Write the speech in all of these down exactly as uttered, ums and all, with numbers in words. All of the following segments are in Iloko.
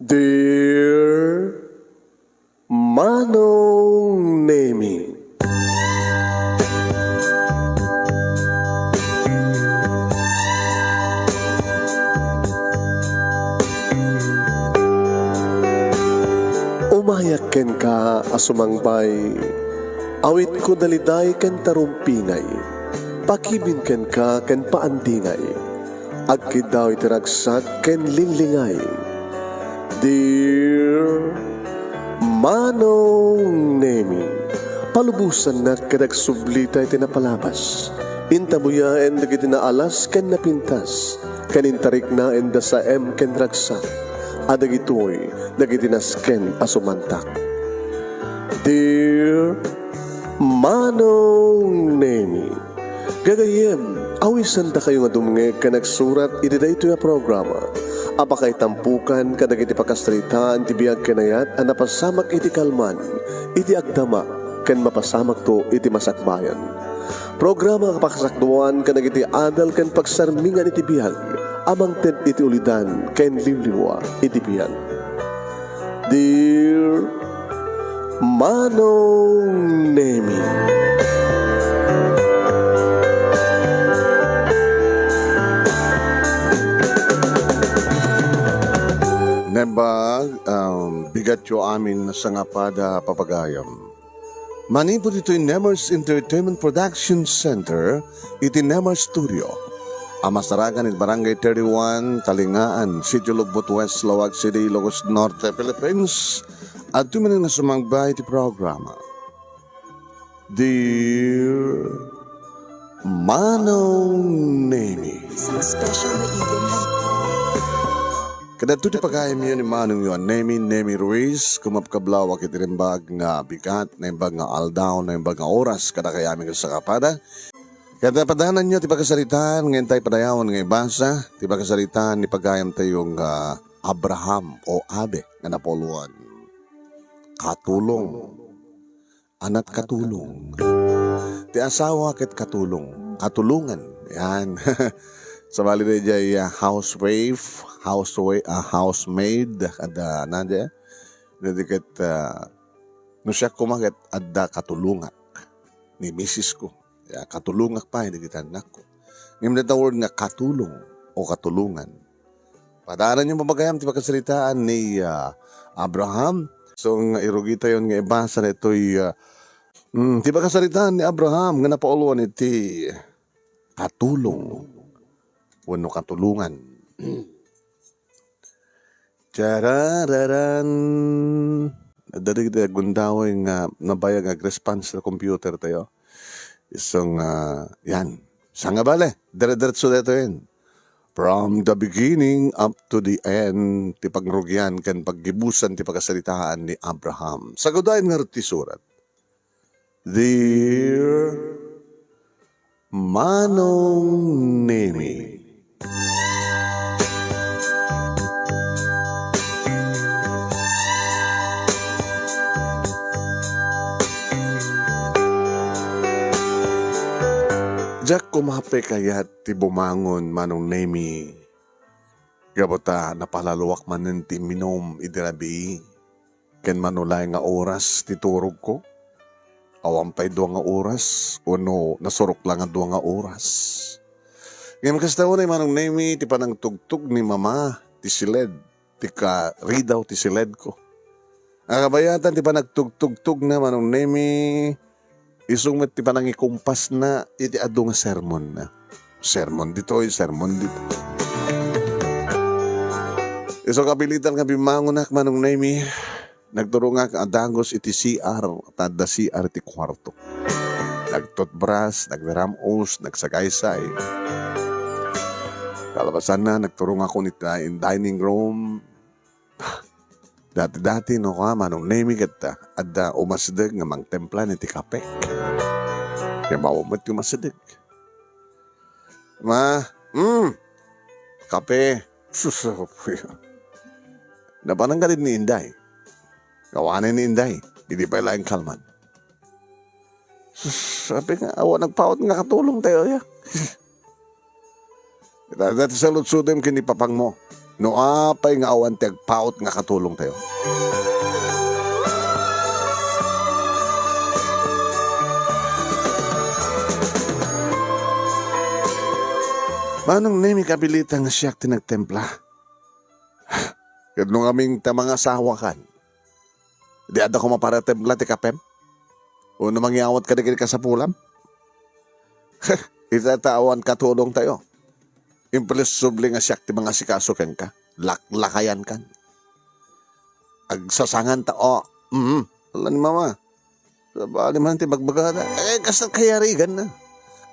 Dear Manong Nemi. Umayak kenka a sumangbay, awitko daliday ken tarumpingay, pakibin kenka ken paandingay. Agkiddaw iti ragsak ken linglingay. Dear Manong Nemi, palubosannak ket agsublita iti napalabas. Intabuyaen dagiti naalas ken napintas, ken intariknaen da saem ken ragsak, a dagitoy dagiti nasken a sumantak. Dear Manong Nemi, gagayyem, awisendakayo nga dumngeg ken agsurat iti daytoy a programa a pakaitampokan kadagiti pakasaritaan ti biag ken ayat a napasamak iti kalman, iti agdama, ken mapasamakto iti masakbayan. Programa a pakasakduan kadagiti adal ken pagsarmingan iti biag a mangted iti ulidan ken liwliwa iti biag. Dear Manong Nemi. Nembag, um, bigatyo amin a sangapada, papagayam. Manipud ditoy Nemers Entertainment Production Center, iti Nemers Studio a masarakan iti Barangay thirty-one, Talingaan, Sitio Lugbot West, Laoag City, Ilocos Norte, Philippines. Adtoy manen nga sumangbay iti programa. Dear Manong Nemi. Isang special na evening. Kadagitoy ti pagayamyo ni manongyo a Nemi, Nemi Ruiz, kumapkablawak iti naimbag nga bigat, naimbag nga aldaw, naimbag nga oras, kadakayo amin nga sangapada. Ket padananyo ti pakasaritaan nga intay padayawen nga ibasa, ti pakasaritaan ni pagayamtayo nga Abraham o Abe nga napauluan. Katulong. Anat katulong. Ti asawa ket katulong. Katulongan. Yan. Sabali daydiay, ah, housewife, housewi-, ah, housemaid, adda, na, di? Daydi ket, ah, no siak koma ket adda katulongak ni misis ko. Ya, katulongak pay dagiti annakko. Ngem dayta word nga katulong o katulongan. Padaananyo, papagayam, ti pakasaritaan ni, ah, Abraham. So, nga irugitayon nga ibasa daytoy, ah, mm, ti pakasaritaan ni Abraham nga napauluan iti katulong wenno katulongan. Charararan. Adda dagiti aggundaway nga nabayag nga agresponse ti computer tayo. Isu nga, yan. Sangabale, dire-diretso daytoyen. From the beginning up to the end, ti pangrugian ken paggibusan ti pakasaritaan ni Abraham. Sagudayen ngarud ti surat. Dear Manong Nemi. Diak koma pay kayat ti bumangon, Manong Nemi. Gapu ta napalaluak manen ti imminum idi rabii, ken manulay nga oras ti turogko. Awan pay dua nga oras, wenno nasurok la nga dua nga oras. Ngem kasta unay, Manong Nemi, ti panangtugtog ni Mama ti siled, ti karidaw ti siledko. Kabayatan ti panagtugtugtogna, Manong Nemi, isu met ti panangikumpasna iti adu nga sermonna. Sermon ditoy, sermon dito. Isu nga pilitan nga bimmangonak, Manong Nemi, nagturongak a dagus iti C R, ta adda C R iti kuarto. Nagtutbras, nagdaram-os, nagsagaysay. Kalabasanna, nagturongakon iti dining room. Dati-dati, no, ka, Manong Nemi, ket, ah, adda umasdeg nga mangtempla iti kape. Kaya mawa met ti umasdeg. Ma, mm, kape. Sus, napanan ka din ni Inday. Kawanay ni Inday. Idi pay laeng kalman. Sus, sabi nga, awan nagpawat nga katulong tayo, ya. Ita, dati saludsodem ken ni papangmo. No apay nga awan ti agpaut nga katulongtayo? Manong Nemi, kapilita nga siak ti nagtempla. Ket no ngamin ta mangasawakan, di adda koma para templa ti kapem? Wenno mangyawat kadagiti kasapulam? Ita ta awan katulongtayo. Imposible nga siak ti mangasikaso kenka. Laklakayan kan. Agsasanganta, o, mm, wala ni mama. Sabali man ti bagbagada. Eh, kasta kayarigan na.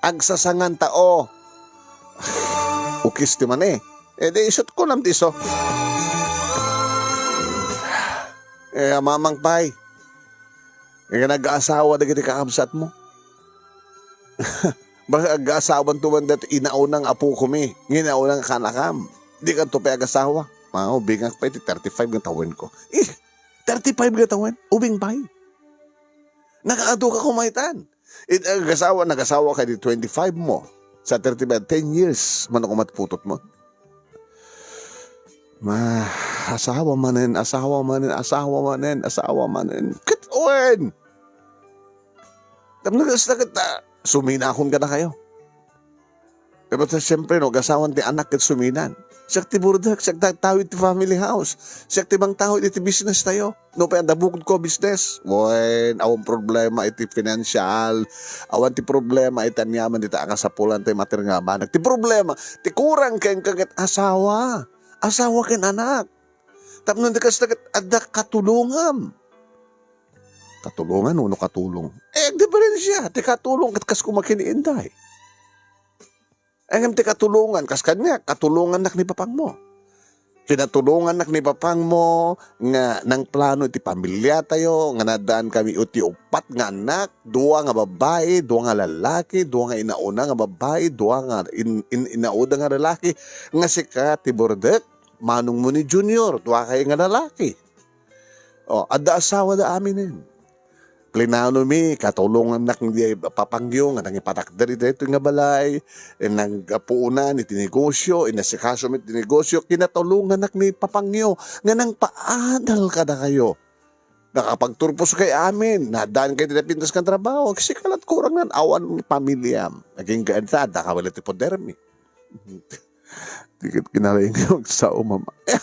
Agsasanganta, o. Ukis ti man eh. Eh, di isut ko lang ti iso. Eh, amamang pay. Nga nag-aasawa dagiti kakabsat mo. Baka ag-aasawan to man dati inaunang apo ko mi, nga inaunang kanakam. Di kanto pay agasawa. Mao, bingak pay ti thirty-five nga tawen ko. Eh, thirty-five nga tawen? Ubing pay. Nakaadu ka kumaitan. It, agasawa, nagasawa ka di twenty-five mo. Sa thirty-five, ten years, man ako matputot mo. Ma, asawa manen, asawa manen, asawa manen, asawa manen. Ket wen! Tapno kasta ket, ah, suminakon kadakayo. Dapat siyempre, no, gasawan ti anak ket suminan. Siak ti burdek, siak ti agtawid ti family house. Siak ti mangtawid iti business tayo. No, pay adda bukod ko business. Wen, awan problema iti financial. Awan ti problema iti aniaman dita akasapulan ti mater nga banag. Ti problema, ti kurang ken kaget asawa. Asawa ken anak. Tapno di kasta ket adda katulongam. Katulongan wenno katulong? Eh, agdiferensia. Ti katulong ket kas kumakin inday. Ngem ti katulongan, kas kaniak, katulongannak ni papangmo. Kinatulongannak ni papangmo nga nangplano iti pamiliatayo, nga naaddankami iti uppat nga annak, dua nga babbai, dua nga lallaki, dua nga inauna nga babbai, dua nga in-, in-, inauna nga lalaki, nga sika ti burdek, manongmo ni Junior, dua kayo nga lalaki. O, adda asawa da aminen. Plinano mi, katulongannak ni papangyo nga nangipatakder iti daytoy nga balay, nanggapuonan iti negosyo, inasikaso mi iti negosyo, kinatulongannak ni papangyo nga nangpaadal kadakayo. Nakapagturpos kay amin, nadaan kay ti napintas nga trabaho, sika lat kurang nan awan pamiliam. Naging gaan ta, adda ka wala ti poder mi. Di ket kinalaing nga agsao, mama. Eh,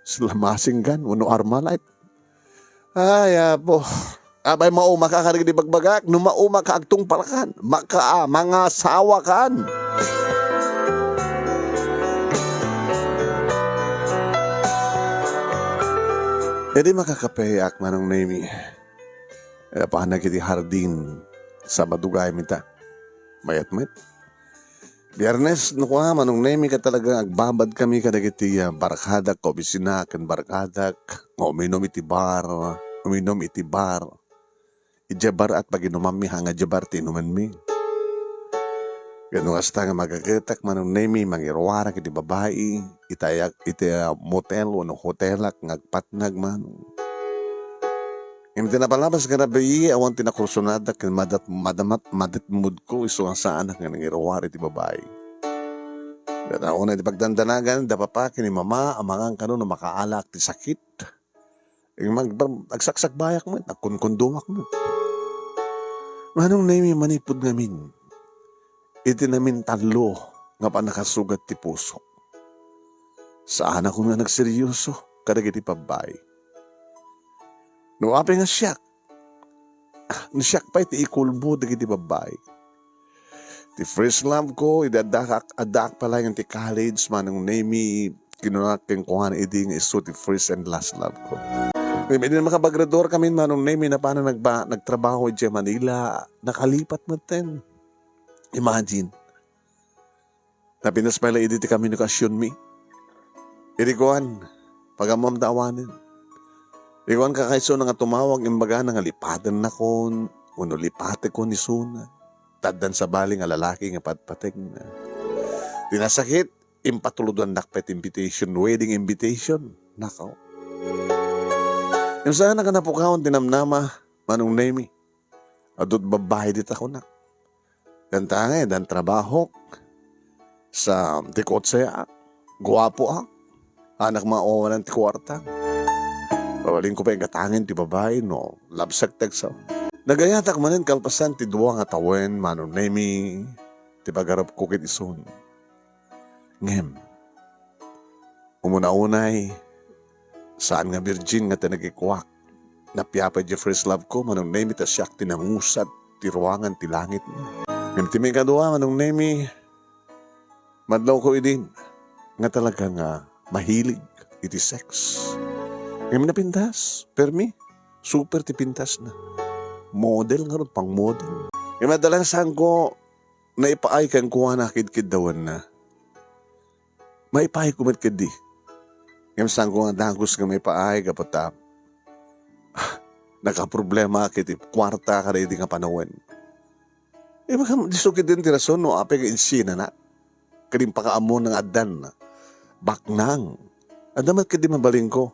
sila masinggan, wenno Armalite. Ay, apo. Apay mauma ka kadagiti bagbagak, no mauma ka agtungpalkan, maka-, mangasawakan. Idi makakapeak, Manong Nemi. Apanak iti hardin, Sabado gayam ita. Mayat met. Biyernes, no kua, Manong Nemi, ket talaga agbabad kami kadagiti, ah, barkadak, kaobisina, ken barkadak, nga uminom iti bar, uminom iti bar. Idiay bar at paginumammi, ha, nga idiay bar ti inumenmi. Ket no kasta nga magagetak, Manong Nemi, mangiruarak iti babai, itayak iti, ah, motel wenno hotelak nga agpatnag, Manong. Ngem ti napalabas nga rabii, awan ti nakursonadak ken madat-, madamat-, madetmudko isu nga saanak nga nangiruar iti babai. Ket una iti pagdandanagan, da papa ken ni mama, amangan kano no makaalaak ti sakit. Ing mag-, agsaksakbayak met, agkunkundumak met. Manong Nemi, manipud ngamin, iti namin tallo nga pannakasugat ti puso. Saanakon nga nagseryoso kadagiti babbai. No apay nga siak, no siak pay ti ikulbo dagiti babbai. Ti first love ko, idi addaak, addaak pa laeng ti college, Manong Nemi, kinunak kenkuana idi nga isu ti first and last love ko. Ngem idi makapagradua kami, Manong Nemi, napanan nagba-, nagtrabaho idiay Manila, nakalipat metten. Imagine. Napinas pay la idi ti komunikasionmi. Idi kuan, pagammom ta awanen. Idi kuan, kakaiso na nga tumawag, imbagana nga lipatennakon, wenno lipatekon isuna. Taddan sabali nga lalaki nga patpategna. Ti nasakit, impatuludannak pay ti invitation, wedding invitation. Nakaw. Ngem saanak nga napukawan ti namnama, Manong Nemi. Adut babbai dita kunak. Danta ngay, dan trabahok. Sa ti kotseak, guapoak. Anak, maawanan ti kuarta. Mabalinko pay gatangen ti babai no labsak ti agsaw. Nagayatak manen kalpasan ti dua nga tawen, Manong Nemi, ti pagarupko ket isun. Ngem, umuna unay, saan nga virgin nga ti nagikuak. Napiapay ti first love ko, Manong Nemi, ta siak ti nangusat ti ruangan ti langit. Ngem ti maikadua, Manong Nemi, madlawko idin nga talaga nga mahilig iti sex. Ngem napintas, permi, super ti pintasna. Model ngarud, pang model. Ngem adda lang saanko naipaay kenkuana, kidkiddawenna. Maipaayko met ketdi. Ngem saanko nga dagus nga maipaay gapu ta nakaproblema iti kuarta kadaydi nga panawen. Ibagam, disso ketdin ti rason no apay nga insinana. Ket impakaammo nga addan baknang. Adda met ketdi mabalinko,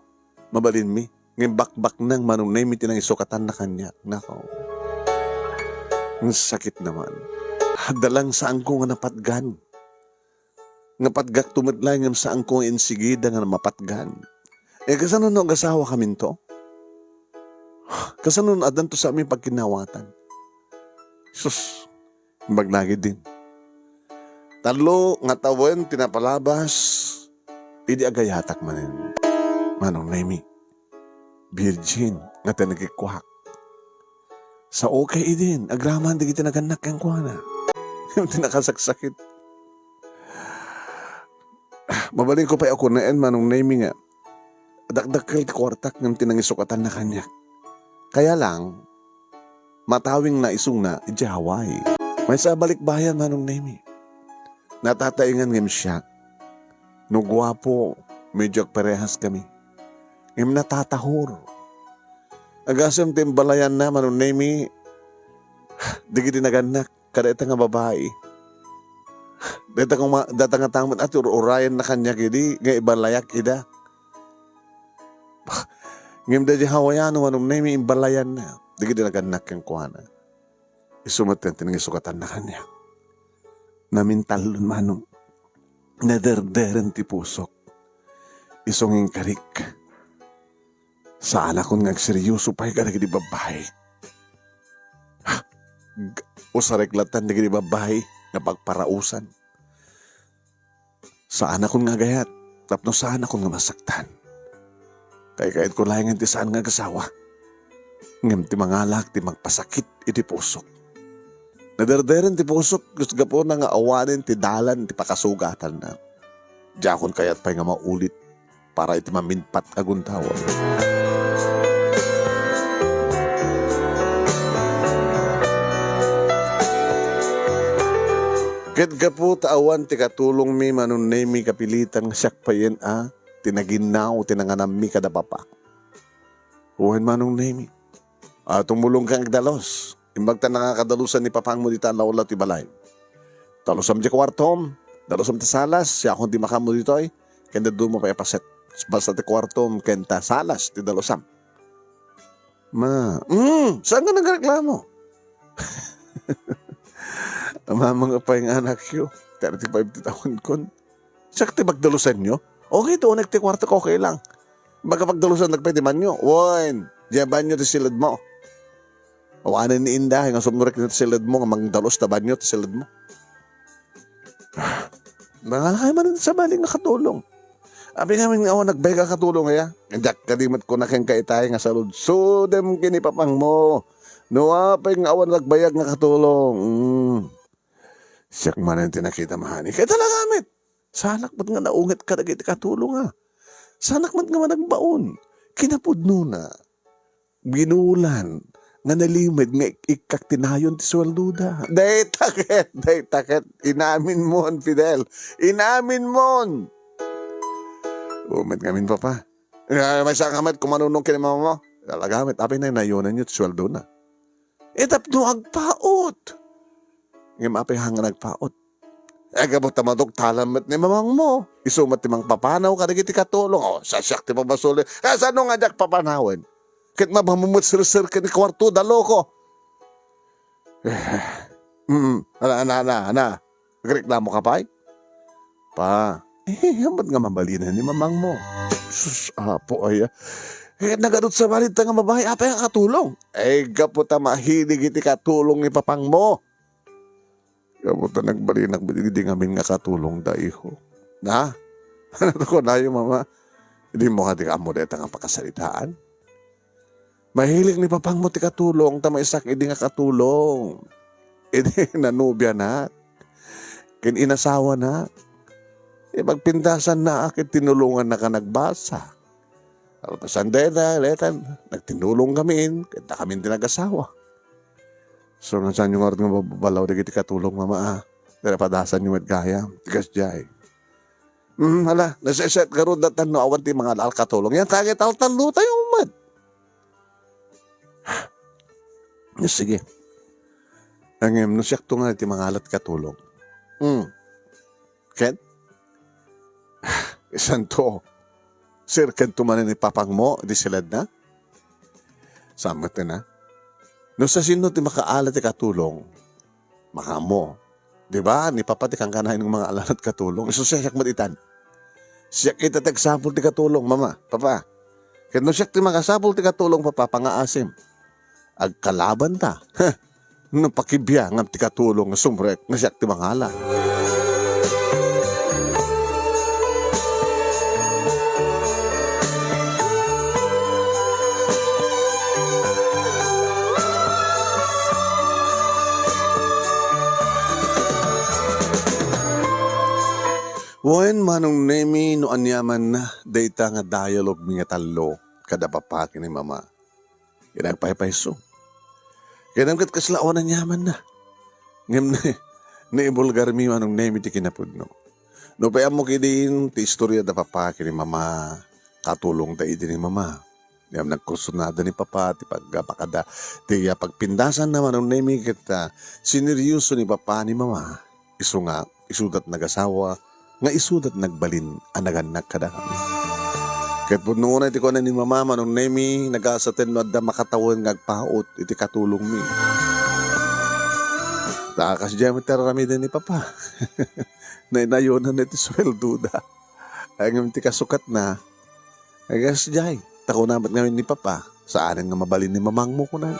mabalinmi. Ngem bakbaknang, Manong Nemi, ti nangisokatanna kaniak. Nako. Ang sakit naman. Adda lang saanko nga napatgan. Nga patgakto met laeng ngem saanko nga insigida nga mapatgan. Eh, kasano no agasawa kaminto? Kasano no addanto sa amin pagkinnawatan? Sus, imbag nagid din. Tallo nga tawen ti napalabas, idi agayatak manen. Manong Nemi, virgin nga ti nagikuak. Sa okay idin, agraman dagiti nagannak kenkuana. Ti nakasaksakit. Mabalinko pay a kunaen, Manong Nemi, nga dakdakkel ti kuartak ngem ti nangisokatanna kaniak. Kaya lang, matawingna isuna idiay Hawaii. Maysa a balikbayan, Manong Nemi. Natataingan ngem siak. No guapo, medyo agparehaskami. Ngem natatahor. Agasem ti imbalayanna, Manong Nemi, dagiti nagannak kadayta nga babai. Dayta nga ma-, dayta nga tao met a ti ur-urayenna kaniak idi nga ibalayak ida. Ngem daydiay Hawaiano, Manong Nemi, imbalayanna dagiti nagannak kenkuana. Isu met ti nangisokatanna kaniak. Namintallon, Manong. Naderderen ti pusok. Isu nga inkarik. Saanakon nga agseryoso pay kadagiti babbai. G-, usarek latta dagiti babbai nga pagparausan. Saanakon nga agayat, tapno saanakon nga masaktan. Kaykayatko laengen ti saan nga agasawa. Ngem ti mangalak ti magpasakit iti pusok. Naderderen ti pusok, ket gapuna nga awanen ti dalan ti pakasugatanna. Diakon kayat pay nga maulit para iti mamminpat a gundawam. Ket gapu ta awan ti katulongmi, Manong Nemi, kapilitan nga siak payen a ti naginnaw ti nanganammi kada papa. Wen, Manong Nemi. A, tumulongka nga agdalus. Imbag ta nakakadalusan ni papangmo dita a lawlaw ti balay. Dalusam ti kuartom, dalusam ti salas, siakon ti makaammo ditoy, ken dadduma pay a paset. Basta ti kuartom ken ta salas ti dalusam. Ma, mm, saan ka nagreklamo? Mamangpay nga anakyo, thirty-five ti taonkon. Siak ti pagdalusanyo? Okay, ti unek ti kuarto ko, okay lang. Makapagdalusan nagpay ti banyo. Wen, diay banyo ti siledmo. Awanen ni inda, nga sumurek ti siledmo, nga mangdalus ta banyo ti siledmo. Nangalakay man sa bali nga katulong. Apay ngamin nga awan nagbayag a katulong, aya? Diak kadi met kuna kenka itay nga saludsodem ken ni papangmo. No apay nga awan nagbayag nga katulong. Mm. Siak manen ti nakita, mahani. Kay talaga met. Saanak met nga naunget kadagiti katulong, a. Saanak met nga managbaon. Kinapudnona, binulan nga nalimed nga ik-, ikkak ti nayon ti sueldoda. Dayta ket, dayta ket. Inamin mon, Fidel. Inamin mon. O, met ngamin, Papa. Nga, maysa ka met kumanunong ken ni mama mo. Talaga met, apay nga nayonanyo ti sueldona? E, tapno agpaut. Ngem apay nga nagpaut? E, gapu ta maduktalan met ni mamangmo. Isu met ti mangpapanaw kadagiti katulong. O, sa siak ti pabasol. Kasano nga diak papanawen? Ket mabamu met serser ken ni kuartoda, loko. Mm, ana, ana, ana, ana. Agreklamo ka pay? Pa, Eh, ammot nga mabalin ni mamangmo. Sus, Apo, aya. Eh, nagadot sa balita nga babae, apay nga katulong? Eh, gapu ta mahilig iti katulong ni papangmo. Gapu ta nagbalinak iti ngamin nga katulong da, iho. Na? Ano to kunayo, mama? Dimo kadi ammo dayta nga pakasaritaan? Mahilig ni papangmo ti katulong, ta maisak idi nga katulong. Idi nanubianak, ken inasawanak. Ipagpintasannak, ket tinulongannaka nagbasa. Kalpasan dayta, letan, nagtinulong kamin, ket kamin ti nagasawa. So, nga saan yung ngarud nga babalaw dagiti katulong, mama, ah? Dira padasan yung met gayam, tigas jay. Hmm, hala, naseset garud datan no awan ti mga alkatulong. Yan, tagay taltallo tayo, umat. Sige. Ngem, no siak to nga ti mangalat katulong. Hmm. Ket? Isanto, sir, ken tumanen ni papangmo, di siladna? Samet na. No sa sino ti makaalat ti katulong, makaammo. Di ba? Ni papa ti kankanayon nga mga alanat katulong. Isu siak met itan. Siak ita ti agsapul ti katulong, mama, papa. Ket no siak ti makasapul ti katulong, papa, pangaasim. Agkalaban ta. No pakibiangam ti katulong nga sumrek, nga siak ti mangala. Wen, Manong Nemi, no aniaman na dayta nga dialogue mi nga tallo, kada papa ken ni mama. Ket agpaypayso. Ket ket kasla awan aniaman na. Ngem ni, naibulgar mi, Manong Nemi, ti kinapudno. No pay ammok idin ti istorya da papa ken ni mama, katulong da idi ni mama. Ngem nagkursunada ni papa ti pagpakada, ti, ah, pagpindasan na, Manong Nemi, ket, ah, sineryoso ni papa ni mama. Isu nga, isudat nagasawa, nga isudat nagbalin a nagannak kadakami. Ket pudno unay ti kuana ni mama, Manong Nemi, nagasaten no adda makatawen nga agpaut iti katulongmi. Ta kasdiay met ti ar-aramiden ni papa. Nainayonan iti sueldoda. Ngem ti kasukatna, ay kasdiay. Ta kuna met ngamin ni papa, saanen nga mabalin ni mamangmo, kunana.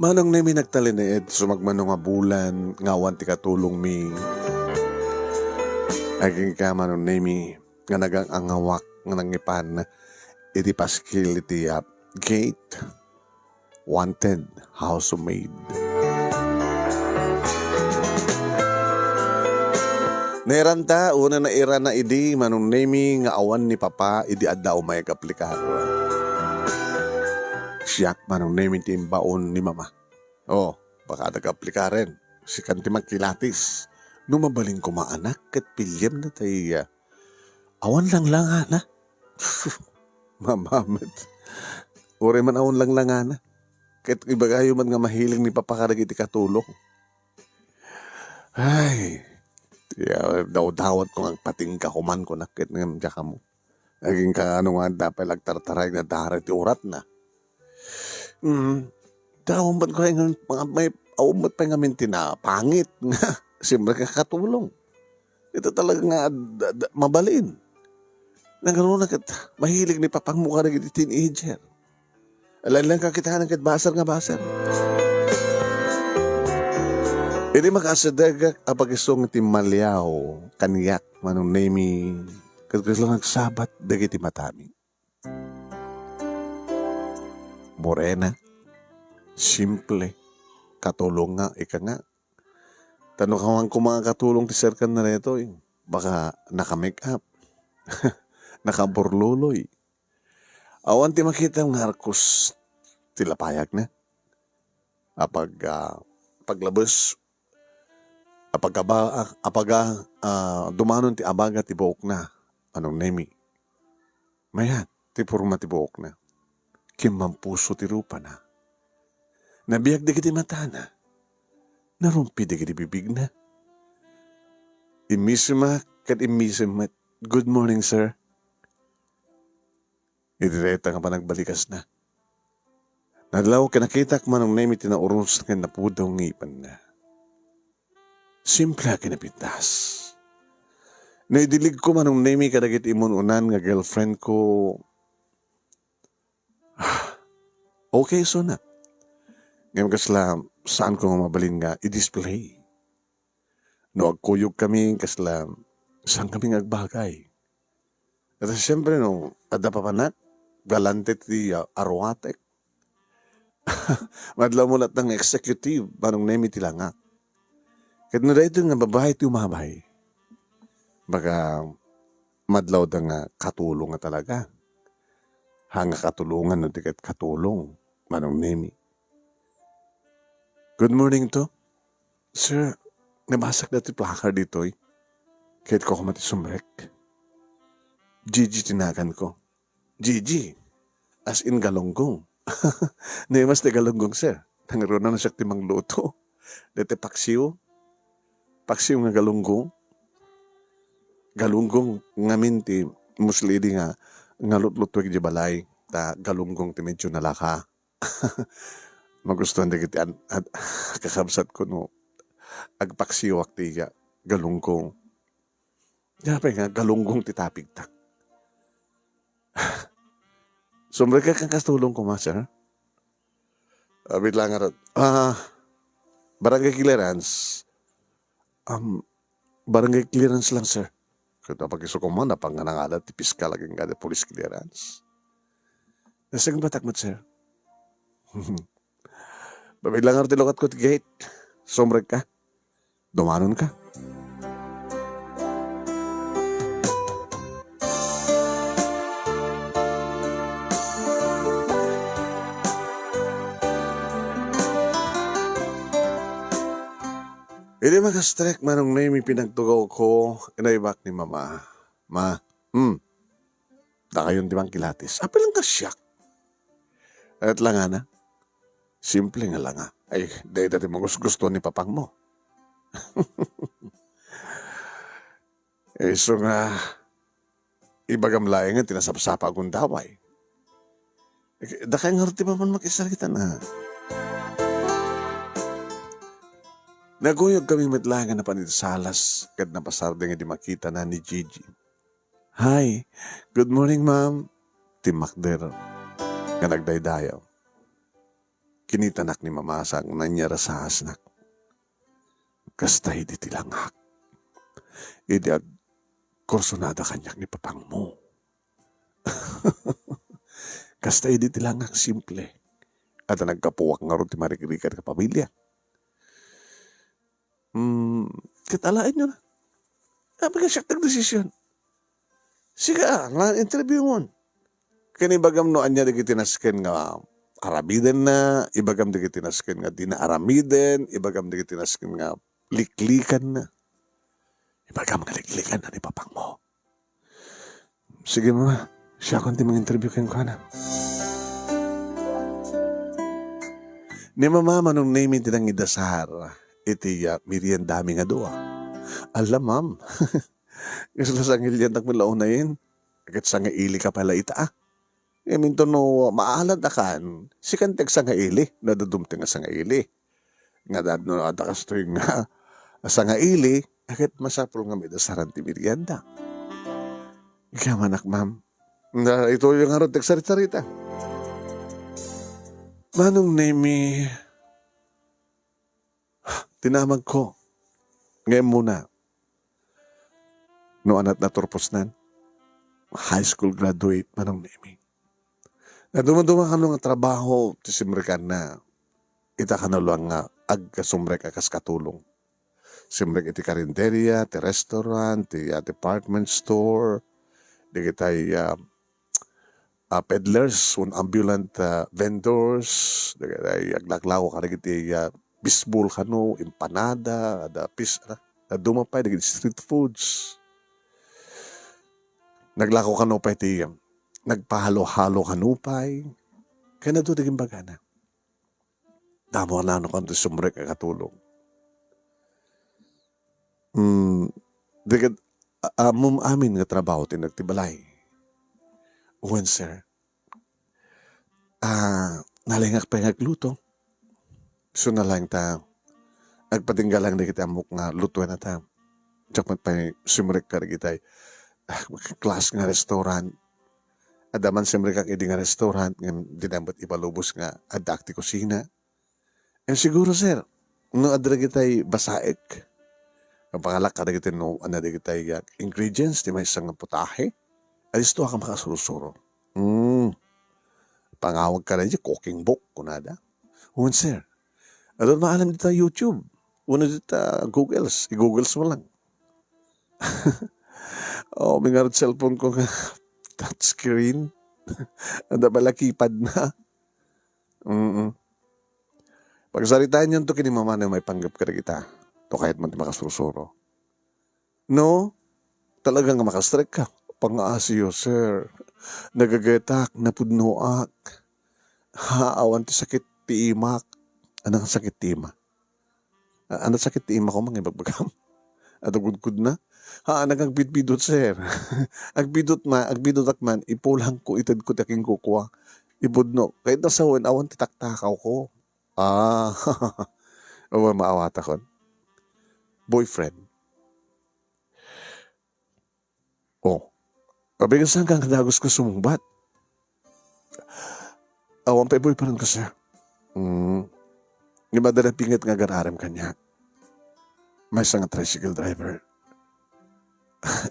Manong Nemi, nagtalinaed, sumagmamano nga bulan nga awan ti katulongmi. Agingga, Manong Nemi, nga nagang-angawak nga nangipan iti paskil iti, ah, gate. Wanted housemaid. Nairanta, una nairana idi, Manong Nemi, nga awan ni papa idi adda umay agaplikar. Siak, Manong Nemi, ti imbaon ni mama. Oh, baka adda agaplikaren. Sikan ti mangkilatis. No mabalin koma, anak, ket piliem na tay, ah, awan langlangana. Mama met. Uray man awan langlangana. Ket ibagayo man nga mahiling ni papa kadagiti katulong. Ay, ti, ah, dawdawat ko nga agpatingga koman ko na ket ngem diak ammo. Agingga, ano nga adda pay la agtartaray nga dara ti uratna. Mm. Ta awan met pay nga, mga may, awan met pay ngamin ti napangit nga siyempre nga katulong. Ita talaga nga ad-, ad-, mabalin. Nagano na ket mahilig ni papangmo kadagiti teenager. Laeng-laeng ka kitaen ket basar nga basar. Idi makaasidegak a pagisong ti maliaw kaniak, Manong Nemi, ket kasla nagsabat dagiti matami. Morena, simple, katulong nga, ika nga. Ta no awan koma nga katulong ti serkan na daytoy, baka naka-make up, nakaburluloy. Awan ti makita nga arkus ti lapayagna. Apag-, ah, paglabes, apagaba-, ah, apaga-, ah, dumanon ti abaga ti buokna, Manong Nemi. Mayat ti porma ti buokna. Kimmampuso ti rupana. Nabiag dagiti matana. Narumpi dagiti bibigna. Immisema ket immisem met. "Good morning, sir." Iti dayta nga panagbalikasna, nadlaw ket nakitak, Manong Nemi, ti nauros ken napudaw nga ipenna. Simple a kinapintas. No idiligko, Manong Nemi, kadagiti immun-unan nga girlfriend ko, ah, okay isuna. Ngem kasla, saanko nga mabalin nga i-display. No agkuyogkami, kasla, saankami nga agbagay. Ket siempre, no, adda papanak, galante ti, ah, aruatek. Madlawmo latta nga executive, Manong Nemi, ti langak. Ket no daytoy nga babai ti umabay, baga madlawda nga katulong nga talaga. Ha nga katulongan no di ket katulong, Manong Nemi. Good morning to. Sir, nabasak dati placard ditoy. Ket ko mati sumrek. Gigi ti nagan ko. Gigi. As in galunggong. Nemas ti galunggong, sir. Nangruna na siya ti mangluto. Dati paksiw. Paksiw nga galunggong. Galunggong ngamin ti muslidi nga, nga lutlutuek di balay. Ta galunggong ti medyo nalaka. Magustuhan dagiti an-, ad-, kakabsat ko no agpaksiwak ti ga-, galunggong. Kaya pa nga, galunggong ti tapigta. Sumrek ka kan kastulong ko, ma, sir? Ah, wait lang, arot. Ah, barangay clearance. Um, barangay clearance lang, sir. Ket apag isu koma, napangan nga ada ti piskal agingga ti police clearance. Nasagbatak met, sir. Babilangar ti lukat ko ti gate. Sumrek ka. Dumanon ka. Idi makastrek, Manong Nemi, pinagtugaw ko, inaybak ni Mama. Ma, hmm, dakayon ti mangkilatis. Apay lang ka siak? At langana, simple nga langa. Ay, dayta ti mangusgusto ni papang mo. Isu nga, ibagam laeng nga tinasapsapa a gundaway. Dakay nga ti mapan makisarita na. Naguyog kami met laeng nga napan iti salas, ket napasardeng idi makita na ni Gigi. "Hi, good morning, ma'am," ti makder nga nagdaydayaw. Kinitanak ni Mama sa nanyarasasnak. Kasta idi ti langak. Idi agkursunada kaniak ni papangmo. Kasta idi ti langak, simple. Adda naggapuak ngarud ti marikrikar nga pamilya. Hmm, ket alaenyo na. Apay nga siak ti agdesisyon. Sika, la interviewon. Ken ibagam no ania dagiti nasken nga aramidenna, ibagam dagiti nasken nga dina aramiden, ibagam dagiti nasken nga liklikanna. Ibagam nga liklikanna ni papangmo. Sige, Mama. Siakon ti manginterview kenkuana. Ni Mama, Manong Nemi ti nangidasar iti, ah, meriendami nga dua. Ala, ma'am. Kasla sangiliannak met la unayen. Ket sangaili ka pay la ita, ah. Ngem inton no maaladdakan, sikan ti agsangaili, no adda dumteng a sangaili. Nga dad-, no adda kastoy nga sangaili, ket masapul nga maidasaran ti merienda. Kayamanak, ma'am. Na, itoyo ngarud ti agsarisarita. Manong Nemi, tinamagko. Ngem muna, no anat naturposnan, high school graduate, Manong Nemi. Nadumaduma kano nga trabaho ti simrekanna, ita kano lang nga agkasumrek a kas katulong. Simrek iti karinderia, ti restaurant, ti, ah, department store, dagitay, ah, ah, peddlers, wenno ambulant, ah, vendors, dagitay aglaklako kadagiti, ah, fishball kano, empanada, adda pis-, ah, dadduma pay dagiti street foods. Naglako kano pay ti, um, nagpahalo-halo kano pay. Ken adu dagiti imbagana. Damo a nano kanto sumrek a katulong. Hmm, dagiti a-, ammom amin nga trabaho ti nagti balay. Wen, sir. Ah, nalingak pay nga agluto. Isu na lang ta, Agpatingga lang dagiti ammok nga lutuenna ta. Diak met pay simrek kadagitay, ah, class nga restaurant. Adda man simrekak idi nga restaurant, ngem dina met ipalubos nga addaak ti kusina. Ngem siguro, sir, no adda dagitay basaek, pangalak kadagiti no, ano, dagitay, ah, ingredients ti maysa nga putahe, adisto a makasursuro. Hmm. Pangawag ka na di cooking book, kunada. Wen, sir. Adun maalam dita YouTube. Wenno dita Googles. I-Googles mo lang. Oh, mingarud cellphone ko nga touchscreen. Adda pala keypad na. Mm. Pagsaritaenyo to ken ni mama no maipanggep kadagita. To kayat man ti makasursuro. No, talaga nga makastrekka. Pangaasiyo, sir. Nagagatak, napudnoak. Ha, awan ti sakit ti imak. Anang sakit ti ima? A-, ano sakit ti ima ko, mangibagbagam? Adda gudgudna? Ha, nagagbidbidot, sir. Agbidot ma-, agbidotak man, ipulangko, itedko ti akinkukua. Ipudno. Kayat na sawen, awan ti taktakaw ko. Ah, awan maawatakon. Boyfriend. Oh. Abay, saan ka nga dagus ka sumungbat? Awan pay boyfriend ko, sir. Mm. Ni madala pinget nga agararem kaniak. Maysa nga tricycle driver.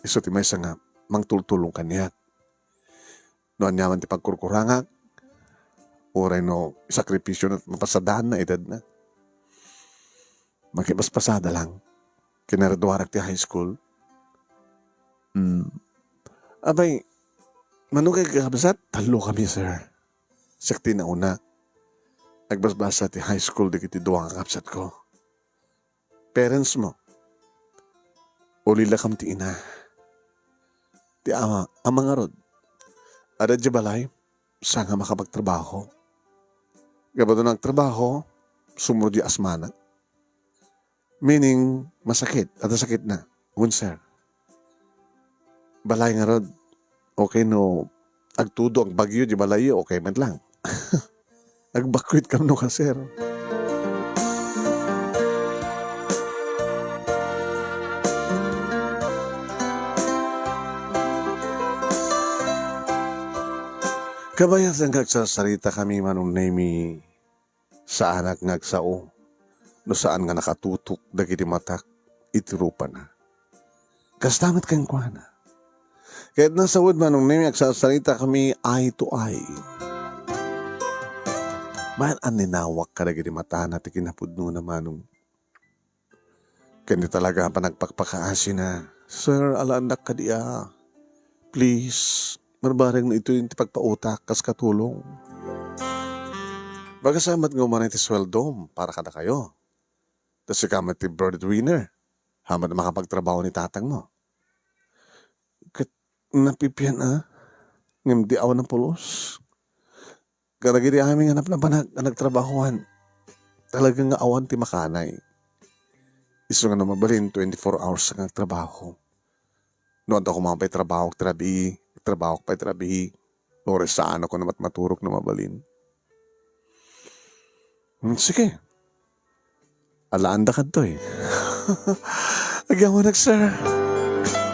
Isu ti maysa nga mangtultulong kaniak. No aniaman ti pagkurkurangak, uray no sakripisyo na mapasadaanna edadna. Makipaspasada lang. Kinaraduarak ti high school. Hmm. Abay, mano kay kakabsat? Tallo kami, sir. Siak ti nauna. Nagbasbasa ti high school dagiti dua nga kabsat ko. Parents mo. Ulilakam ti ina. Ti ama, ama ngarud. Adda di balay, saan nga makapagtrabaho. Gapu ta nagtrabaho, sumro di asmana. Meaning, masakit. Adda sakit na. Wen, sir. Balay ngarud. Okay no, agtudo, agbagyo di balayyo, okay met lang. Agbakwit kam no ka, sir. Kabayatan nga agsarsarita kami, Manong Nemi, saanak nga agsao no saan nga nakatutok dagiti matak iti rupana. Kasta met kenkuana. Ket nasawed, Manong Nemi, agsarsarita kami eye to eye. Maan-anninawak kadagiti matana ti kinapudnona, Manong. Ken di talaga a panagpakpakaasina, "Sir, alaandak kadi a. Please, marbareng no itoy ti pagpautak kas katulong." Bagas met nga umanay ti sueldom para kadakayo. Ta sika met ti breadwinner. Hamat makapagtrabaho ni tatangmo. Ket napipian a, ngem di awan a pulos. Kadagiti amin nga napnapanak a nagtrabahoan, talaga nga awan ti makanay. Isu nga no mabalin, twenty-four hours nga nagtrabaho. No adda koma pay trabaho ti rabii, trabaho pay ti rabii. Uray saan a ko namatmaturog no mabalin. Hmm, sige. Alaanda kadtoy. Agyamanak, sir.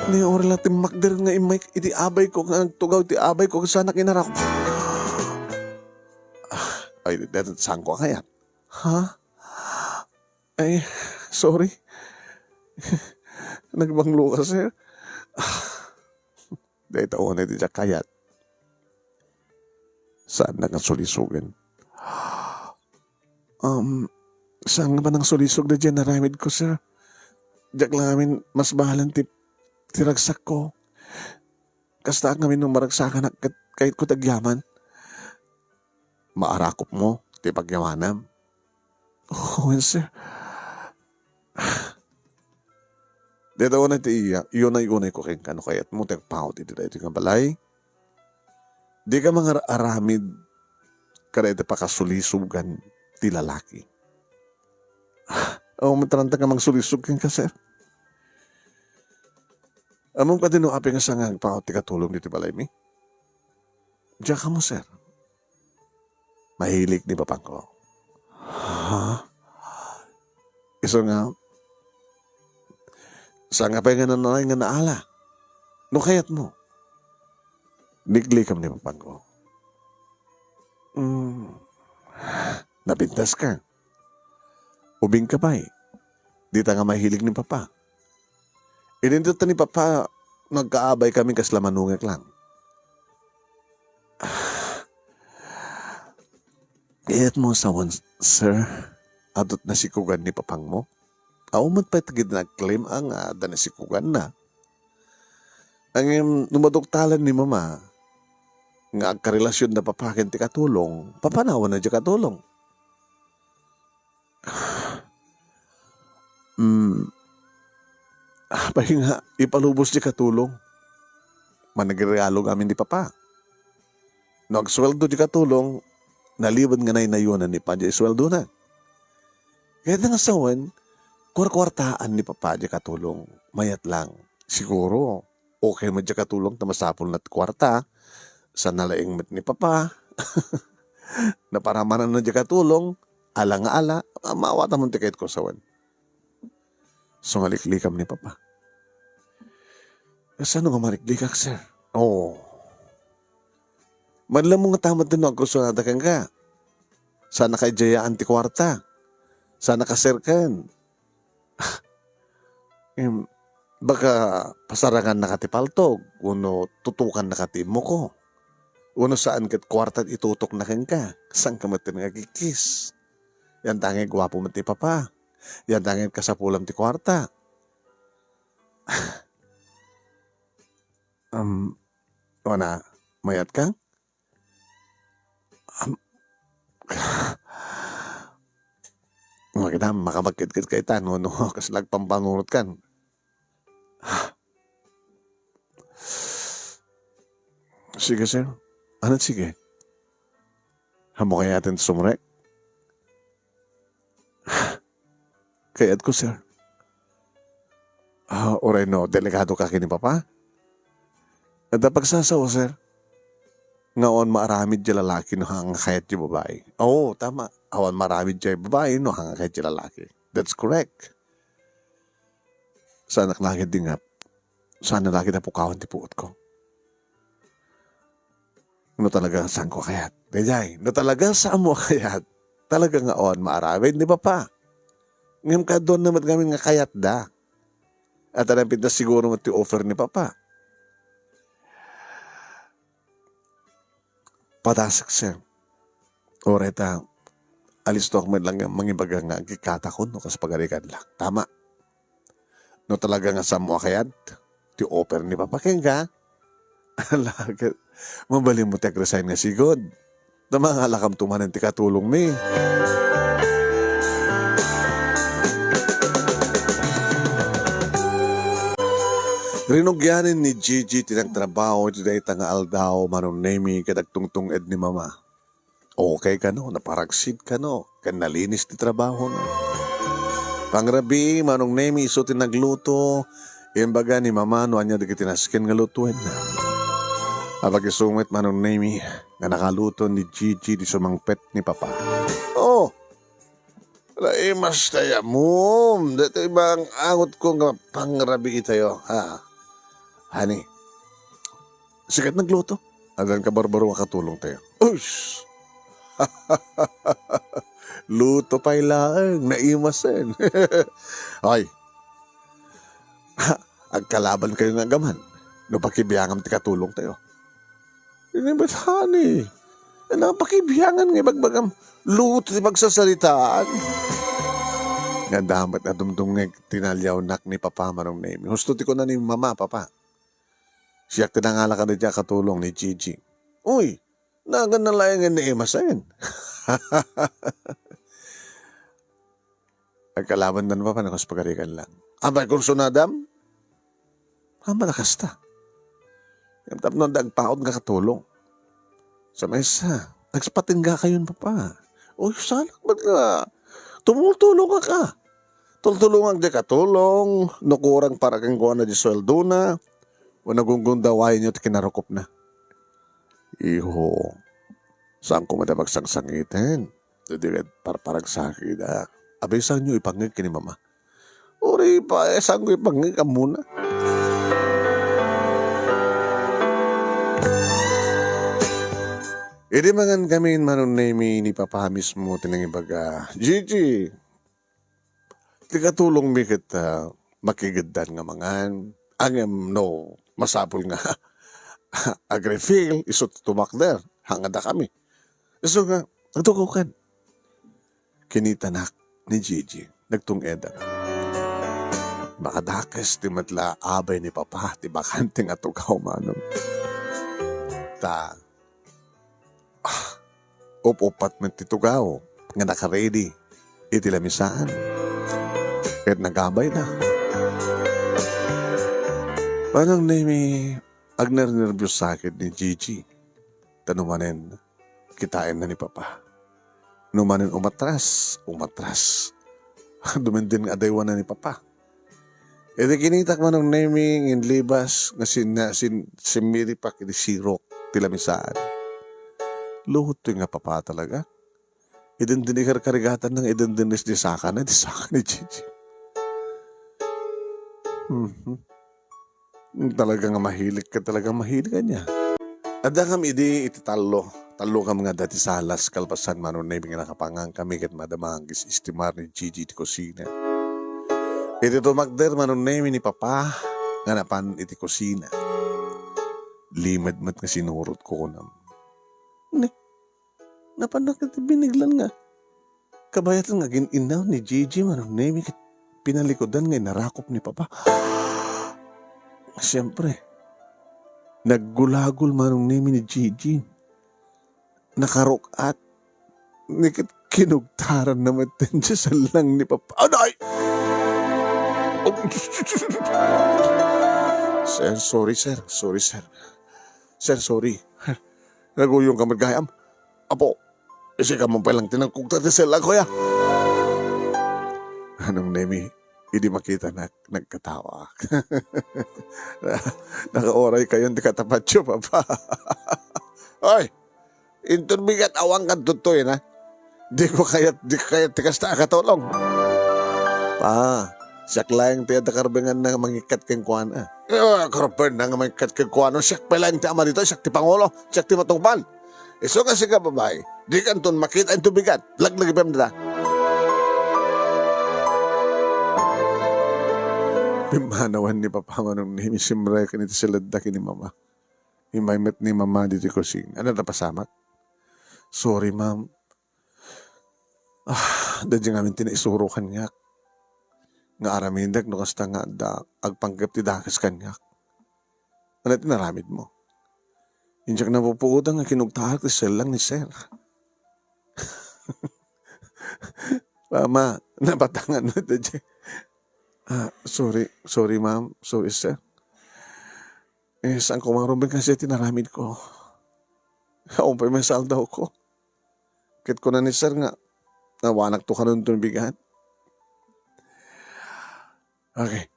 Ni uray la timmakder nga immay iti abay ko nga agtugaw ti abay ko, saanak inarak. Ay, detoy saan ko a kayat. Ha? Ay, sorry. Nagbanglo ka, sir. Dayta unay ti diak kayat. Saannak nga sulisogen. Um, saan nga panangsulisog daydiay inaramid ko, sir? Diak la ngamin masbahalan ti, ti ragsakko. Kastaak ngamin no maragsakanak ket kayatko ti agyaman. Maarakopmo ti pagyamanam. Oh, wen, sir. Dayta unay ti iya, iunay-unay ko kenka no kayatmo ti agpaut iti daytoy nga balay. Dika mangar-aramid kadayta pakasulisogan ti lalaki. Awan met ranta nga mangsulisog kenka, sir. Ammom kadi no apay nga saan nga agpaut ti katulong ditoy balaymi? Diak ammo, sir. Mahilik ni papangko. Ha? Isu nga, saan nga pay nga nanay nga naala. No kayatmo, liklikam ni papangko. Mm, napintaska. Ubingka pay. Dita nga mahilig ni papa. Inindot ni papa, nagkaabay kami kasla manungek lang. Kayatmo sawen, sir, adut nasikugan ni papangmo? Awan met pay dagiti nag-claim a nga adda nasikuganna. Ngem no maduktalan ni mama nga agkarelasion da papa ken ti katulong, papanawanna diay katulong. Hmm. Apay nga, ipalubos diay katulong. Managregalo ngamin ni papa. No agsueldo diay katulong, nalibed nga naynayonan ni papa diay sueldona. Kayatna nga sawen, kuarkuartaan ni papa diay katulong. Mayat lang. Siguro, okay met diay katulong ta masapulna ti kuarta. Saan a laeng met ni papa. Naparamanan na diay katulong. Ala nga ala. Maawatam ti kayatko sawen. Sumaliklikam ni papa. Kasano nga mariklikak, sir? Oo. Madlam mo nga tamat no agkursunada kenka. Saan a kaidayaan ti kuarta. Saan a kaserkan. Em, baka pasarangannaka ti paltog, wenno tutukannaka ti immuko. Wenno saan ket kuarta ti itutokna kenka. Saanka met nga agkikkis. Yantangay guapo met ti papa. Yantangay kasapulam ti kuarta. Um, wana, mayat ka? Um, makita, makabagkit ka ita, no, no, kas nagpampanunot kan. Sige, sir. Anong sige? Amo kaya atin sumrek? Kayat ko, sir. Ah, uray no, delikado ka kini papa? Adda pagsasawa, sir. Nga awan maaramid ti lalaki no haan nga kayat ti babai. Oo, tama. Awan maaramid ti babai no haan nga kayat ti lalaki. That's correct. Saanak lagi dingap. Saan na lagi napukawan ti puot ko. No talaga nga saanko a kayat. Daydiay, no talaga saanmo a kayat, talaga nga awan maaramid ni papa. Ngem kaduan na met ngamin nga kayatda. At ang pintas siguro met ti offer ni papa. Padasek, sir. Uray ta, alisto ak met lang nga mangibaga nga agkikkatakon no kas pagarigan lang. Tama. No talaga nga saanmo a kayat ti offer ni papa kenka, ala ket, mabalinmo ti agresign nga sigud. Ta mangalakamto manen ti katulongmi. Rinugianen ni Gigi ti nagtrabaho iti dayta nga aldaw, Manong Nemi, ket agtungtung-ed ni Mama. Okay kano, naparagsid kano, ken nalinis ti trabahona. Pangrabii, Manong Nemi isu ti nagluto, imbaga ni Mama no ania dagiti nasken nga lutoenna. Apag isu met, Manong Nemi, nga nakaluto ni Gigi ti sumangpet ni Papa. Oh! Naimas tayo, Mom. Daytoy bang angot ko nga pangrabii tayo, ha? Honey, sikat nagluto. Adan ka barbaro nga katulong tayo. Ush! Luto pay laeng, naimasen. Ay, agkalaban kayo nga agaman. No pakibiangam ti katulong tayo. Ini met, honey. Ano, pakibiangan nga ibagbagam. Luto ti pagsasalitaan. Nga damat na dumdumngeg tinaliawnak ni Papa Manong Nemi. Husto ti kuna ni Mama, Papa. Siak ti nangala kada dia katulong ni Gigi. Uy, nagan na laeng nga naimasen. Agkalaban dan Papa, nakas pagarigan lang. Apay kursunadam? Aman a kasta. Ngem tapno adda agpaut nga katulong. Sa maysa, nagsipatingga kayon, Papa. Uy, salak met nga tumultulongak. Tultulongak di katulong, no kurang para kenkuana di sueldona, o nagunggundawayan yo ti kinarukopna. Iho, saan ko met a pagsangsangiten? Dagiti parparagsakida. Abay, saanyo ipangngeg ken ni Mama? Uray pa, eh, saanko ipangngeg, ammona. Idi mangan kami, Manong Nemi, ni Papa mismo ti nangibaga, "Gigi, ti katulongmi ket, ah, makigeddan nga mangan. Ngem no masapul nga ag-refill, isu ti tumakder, hanganda kami." Isu nga, "Agtugaw kan." Kinitanak ni Gigi, nagtung-ed. Makadakes ti met la abay ni Papa ti bakante nga tugaw, Manong. Ta, ah, up-uppat met ti tugaw nga nakaready iti lamisaan. Ket nagabay na. Manong Nemi, agnernerbios sakit ni Gigi. Ta no manen, kitaenna ni Papa. No manen umatras, umatras. Dumengdeng nga adaywanna ni Papa. Idi kinitak, Manong Nemi, nginlibas nga sin-, sin-, simmiripak iti sirok ti lamisaan. Luhot toy nga Papa talaga. Idin din ikarkarigatanna nga idin din di sakana, di saka ni Gigi. Mhm. Talaga nga mahilig ka, talaga mahilig ka niya. Adda kami idi iti tallo. Tallo kami nga adda ti salas, kalpasan, Manong Nemi, nga nakapangan kami ket madama nga gis-istimar ni Gigi ti kusina. Iti tumakder, Manong Nemi, ni Papa nga napan iti kusina. Limed met nga sinurot ko kunam. Ne, napannak iti biniglan nga kabayatan nga agin-innaw ni Gigi, Manong Nemi, ket pinalikudan nga inarakop ni Papa. Siempre, naggulagol, Manong Nemi, ni Gigi. Nakaruk-at. Ni ket kinugtaran na met ti sallang ni Papa. Aday! Sir, sorry, sir. Sorry, sir. Sir, sorry. Naguyong ka met gayam. Apo, isika man pay lang ti nagkugtar ti sellang, kuya. Manong Nemi, idi makitanak, nagkatawa. Nakauray kayon ti katapatyo, Papa. Oy, inton bigat, awan kan tuttuyen, ha? Di ko kayat, di kayat ti kasta a katulong. Pa, siak laeng ti adda karbenganna nga mangikkat kenkuana. Eh, karbenna nga mangikkat kenkuana. Siak pay laeng ti ama ditoy, siak ti pangulo, siak ti matungpal. Isu nga sika, babai, di kanton makita into bigat. Laglagipem dita. Pimmanawan ni Papa Manong Nemi, simrek iti siledda ken ni Mama. Immay met ni Mama ditoy kusina. Ania ti napasamak? Sorry, ma'am. Ah, daydiay ngamin ti naisuro kaniak. Nga aramidek no kasta nga adda agpanggep ti dakes kaniak. Ania ti naramidmo? Diak napupuotan nga kinugtarak ti sellang ni sir. Mama, napatangan met daydiay. Ah, sorry, sorry, ma'am. Sorry, sir. Eh, saan ko man rumbeng kasi ti naramid ko. Awan pay met saldawko. Ket kuna ni sir nga, awanak to kanon ton bigat. Okay.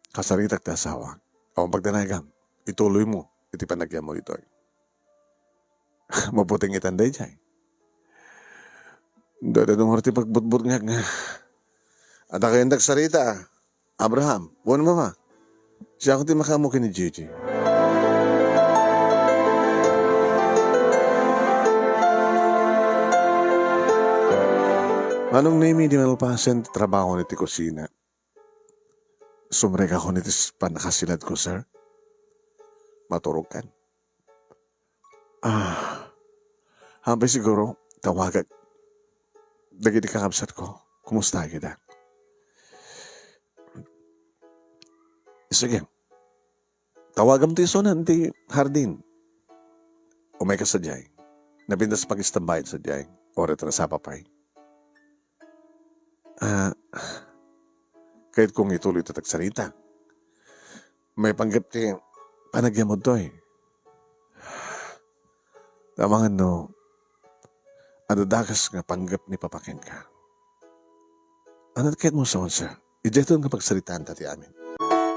Kasaritak ti asawa. Awan pagdanagam. Ituloy mo iti panagyan mo ditoy. Maputing itan daydiay. Dada dumaro ti pagbutbutngak nga. Adda kayon dagsarita, Abraham, wen Mama. Siak ti makaammo ken ni Gigi. Manong Nemi, di malpasen ti trabaho iti kusina. Sumrekak iti pannakasiladko, sir. Maturogkan. Ah, hampay siguro, tawagak dagiti kakabsatko. Kumusta kita? Sige. Tawagam ti isunan ti hardin. Umayka sadiay. Napintas pakistambayan sadiay. O retrasapa pay. Ah, kayatko nga ituloy ti tagsarita. Maipanggep ti panagyammodtoy. Amangan no, adda dakes nga panggep ni Papa kenka. Ania ti kayatmo sawen, sir? Idiayton nga pagsaritaanta ti amin.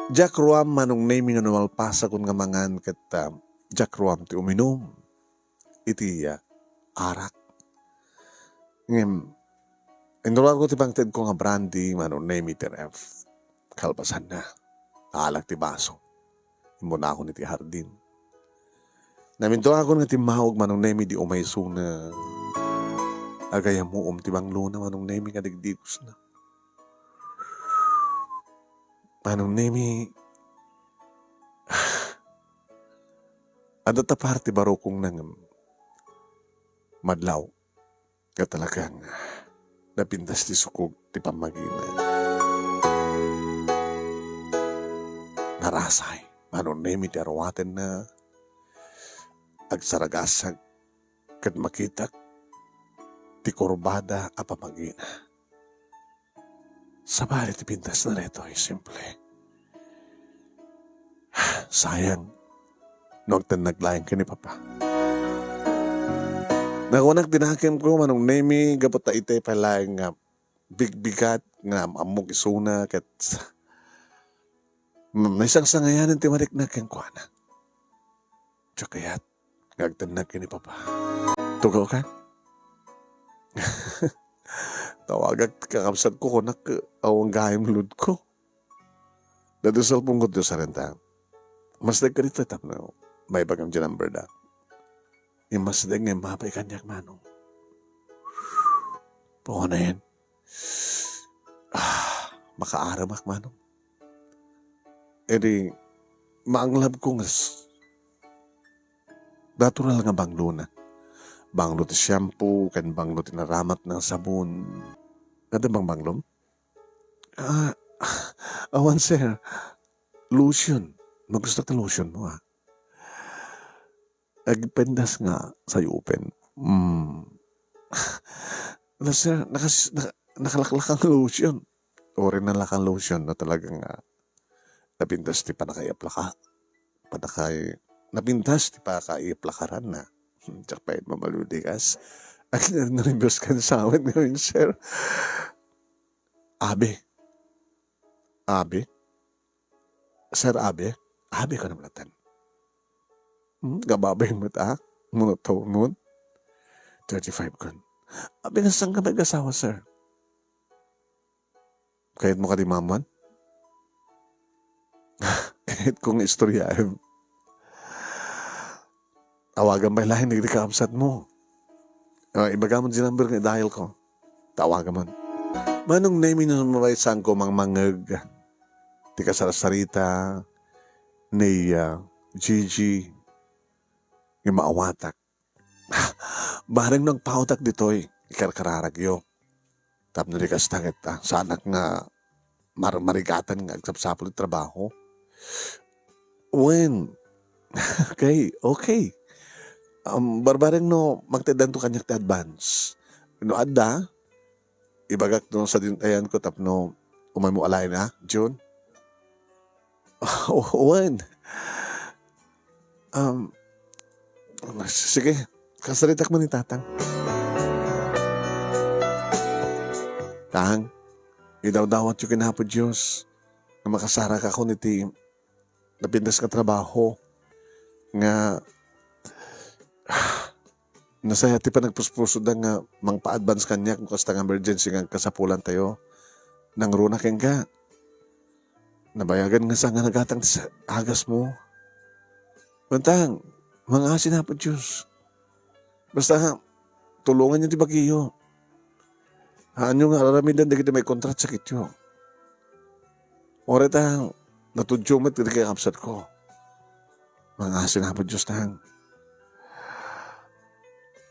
Diak ruam, Manong Nemi, nga no malpasakon nga mangan ket, ah, diak ruam ti uminum iti, ah, arak. Ngem, Inruarko ti pangtedko nga brandy, Manong Nemi, ti ref. Kalpasanna, naalak ti baso. Immunakon iti hardin. Namintuakon nga timmaog, Manong Nemi, idi umay isuna. Agayamuom ti banglona, Manong Nemi, nga digdigosna. Manong Nemi, adda ta parte barukongna ngem madlaw nga talagang napintas ti sukog ti pammagina. Narasay, Manong Nemi, ti aruatenna. Agsaragasag ket makitak ti kurbada a pammagina. Sabali ti pintasna daytoy, simple. Sayang, no agtennag laeng ken ni Papa. Nakunak ti nakemko, Manong Nemi, gapu ta itay pay laeng nga bigbigat nga am-ammok isuna ket, mm, naisangsangayanan ti marikna kenkuana. Diak kayat nga agtennag ken ni Papa. Tugaw ka? Tawagak ti kakabsatko, kunak, awan gayam load ko. Daytoy cellphone ko, Diyos, sarenta. Masdek ka dito, tapno maibagam di number da. Immasdek nga immapay kaniak, Manong. Paano yan? Ah, makaaramak, Manong. Edi, maanglab ko nga s-, natural nga banglona. Banglo ti shampoo, ken banglo ti naramat nga sabon. Adda bang banglom? Ah, awan, sir. Lotion. Magusto ti lotion mo, ah. Agpendas nga sayupen. Mm. Na, sir, nakas-, na-, nakalaklak ang lotion. Uri na lang ang lotion na talagang, ah, napintas ti panakaiaplaka-, panakai-, napintas ti pakaiaplakaran na. Diak pay mabaludigas. Ang nervyos kan sawit ngayon, sir. Abi. Abi? Sir Abi? Abi ko naman natin. Hmm? Gababay mo ta? Monotone mo? Thirty-five kun. Abi, nasaan ka mag-asawa, sir? Kayat mo ka di maman? Kayat kong istoryaem. Awagan pay laeng dagiti kaabsat mo. Ah, ibaga mo di number nga i-dial ko. Tawagan man. Manong Nemi, no mabay, saan ko mangmangeg ti kasarsarita ni, ah, Gigi nga maawatak. Bareng no agpaotak ditoy, ikarkararagyo. Tapno di kasta ket, ah, saanak nga mar-, marigatan nga agsapsapul ti trabaho. Wen, okay, okay. Um, barbareng no magteddanto kaniak ti advance. No adda, ibagak no sadintayan ko tapno umay mo alaen, ah, June. Wen. Um, sige, kasaritak man ni Tatang. Tang, idawdawatyo ken Apo Dios nga makasarakayon iti napintas nga trabaho nga nasaya ti panagpuspusoda nga mangpa-advance kaniak no kasta nga emergency nga agkasapulantayo. Nangruna kenka. Nabayagan nga saan nga nagatang ti sa-, agasmo. Mantang, mangasi na po Diyos. Basta, tulungan niyo ti bagiyo. Haanyo nga aramiden dagiti maikontrat sakityo. Uray ta, natudyo met dagiti kakabsatko. Mangasi na po Diyos, tang.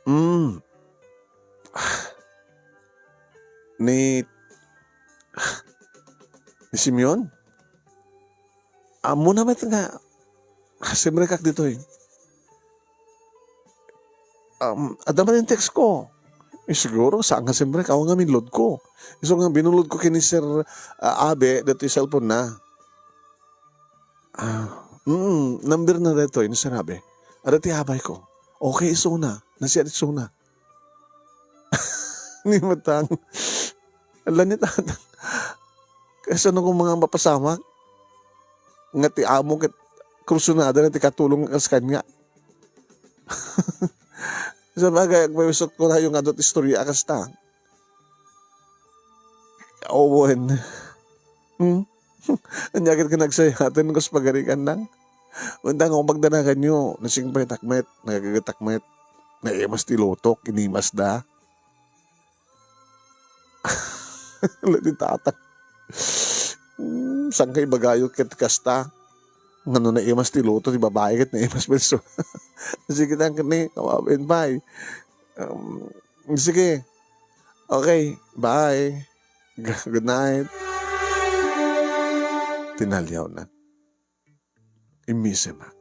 Mm. Ni, ni Simeon? Ammona met nga, simrekak ditoy. Um, adda man yung text ko. Eh, siguro, saan nga simrek? Awan nga minload ko. Isu nga binulod ko kini Sir, ah, Abe, dito yung cellphone na. Ah, mm, number na dito, yung Sir Abe. Ada ti abay ko. Okay, isu na. Nasiya isu na. Ni matang. Ala ni tatang. Kasano ko mga mapasamak? Nga ti amo ket kursunada na ti katulong kas kanya. Sabagay, agpawisot ko na yung adot istorya kasta. Awan. Hmm? Ania ket nga nagsayaten kas pagarikan lang? Undang akong pagdanaganyo, nasingpaytak met, nagagatak met, naimas ti lutok, inimas da. Ala ni tatang. Hmm, saan ka ibagayo ket kasta? Ngano naimas ti luto ti babae ket naimas met so. Sige lang ket ni, kawawen pay. Um, sige. Okay, bye. G-, good night. Tinaliawna. Immisem, ah.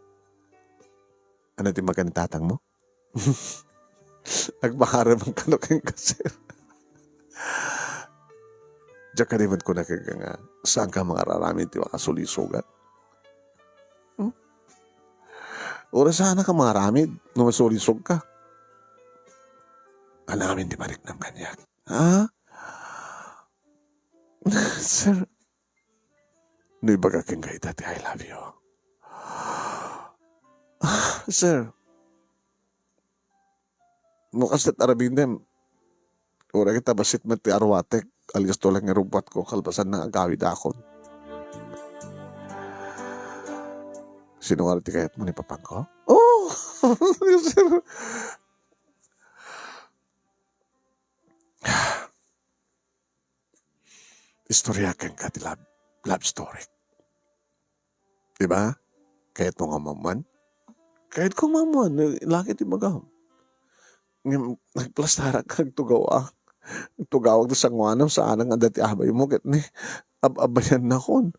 Ano ti makan ni tatang mo? Agpaharem man kano kenka, sir. Diak kadi met kuna kenka nga, saan ka mangararamid ti makasulisogan? Hmm? Uray saan ka mangaramid no masulisog ka. Anamin ti mariknam kaniak. Ha? Sir, no ibaga kenka ita ti I love you. Sir, no kasdiay aramidem, uray ket bassit met ti aruatek, alias tulang nga rubbuatko, kalpasan nga agawidakon. Sino nga ti kayatmo ni papangko? Oh! Sir. Istorya kenka ti love, love story. Di ba? Kayatmo nga maammuan? Kayatko nga maammuan, eh, laki ti bagam. Ngem, nagplastarak, agtugawak. Agtugawak ti sangoanam, saanak nga adda ti abaymo, ket ni, ab-, abayannakon.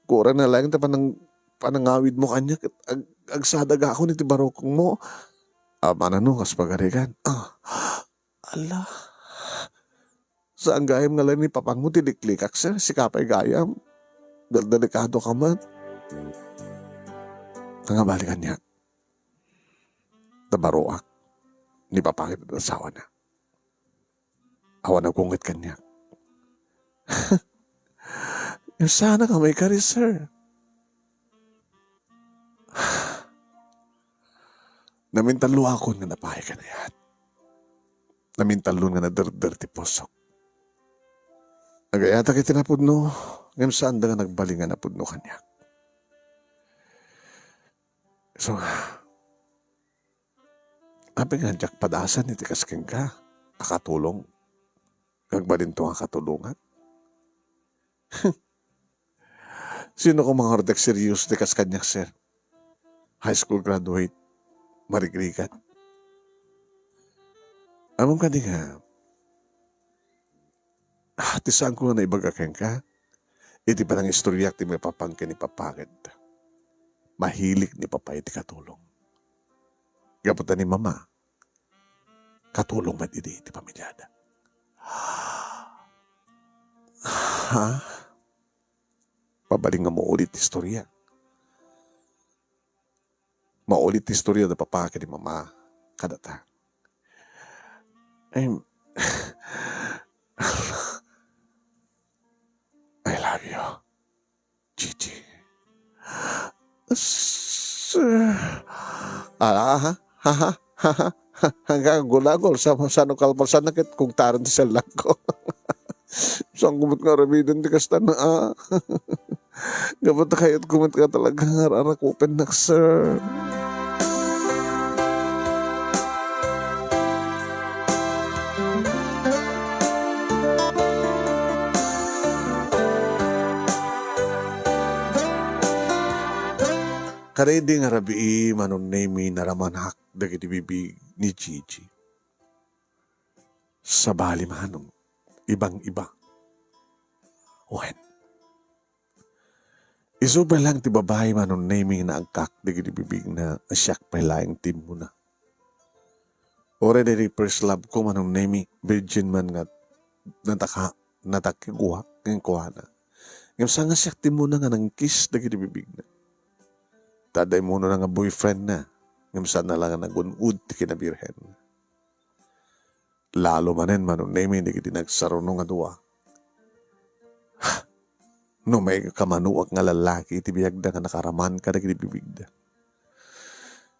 Kura na laeng ta panang-, panangawidmo kaniak, ket ag-, agsadagakon iti barukongmo. Ah, manano, kas pagarigan. Ah, ala. Saan gayam nga laeng ni papangmo ti liklikak, sir? Sika pay gayam. Del-, delikado ka met. Nangabali kaniak. Ta baroak. Ni papa ket asawana. Awan agunget kaniak. Saan ka maikari, sir? Namintalloakon nga napay kaniak. Namintallon nga naderder ti pusok. Agayatak iti napudno, ngem saanda nga nagbalin nga napudno kaniak. So, apay nga diak padasan iti kas kenka a katulong? Agbalinto nga katulongak? Sino koma nga uray ti seryoso ti kas kaniak, sir? High school graduate, marigrigat. Ammom kadi nga, ah, ti saanko nga naibaga kenka, iti panangistoryak ti maipapan ken ni Papa ket mahilig ni Papa iti katulong. Gapu ta ni Mama, katulong met idi iti pamiliada. Ha? Pabalin nga maulit ti istorya. Maulit ti istorya da Papa ken ni Mama kadata. Em, I love you, Gigi. Sir. Ala, ha? Ha, ha? Ha, ha? Hanggang gulagol, sa, sano kalpasan na ket kugtaren ti sellangko. Saan ko met nga aramiden ti kasta na, ah? Gapu ta kayatko met nga talaga nga ar-arakupennak, sir. Kada idi nga rabii, Manong Nemy, naramanak dagiti bibig ni Gigi. Sabali, Manong, ibang-iba. Wen, isu pay laeng ti babai, Manong Nemy, nga naagkak dagiti bibigna, siak pay laeng ti immuna. Uray daydi first love ko, Manong Nemy, virgin man nga nataka-, natakiguak kenkuana. Ngem saan nga siak ti immuna nga nangkiss dagiti bibigna. Ta adda immunona nga boyfriendna, ngem saanna la nga nagun-od ti kinabirhen. Lalo manen, Manong Nemy, dagiti nagsaruno nga dua. No maikamanoak nga lallaki iti biagda nga nakaraman kadagiti bibigda.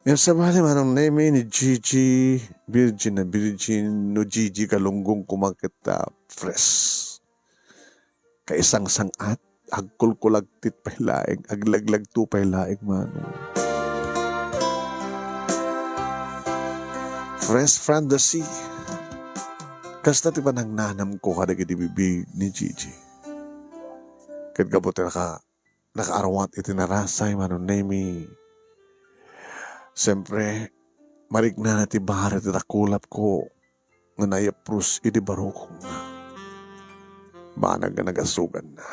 Ngem sabali, Manong Nemy, ni Gigi, virgin na virgin, no Gigi Galunggong koma ket, ah, fresh. Kaisangsang-at, agkulkulagtit pay laeng, aglaglagto pay laeng, Manong. Fresh from the sea. Kasta ti panangnanamko kadagiti bibig ni Gigi. Ket gapu ti naka-, nakaarwat iti narasay, Manong Nemi. Siyempre, mariknana ti barret ti dakulapko nga nayaprus iti barukongna. Banag nga nagasuganna.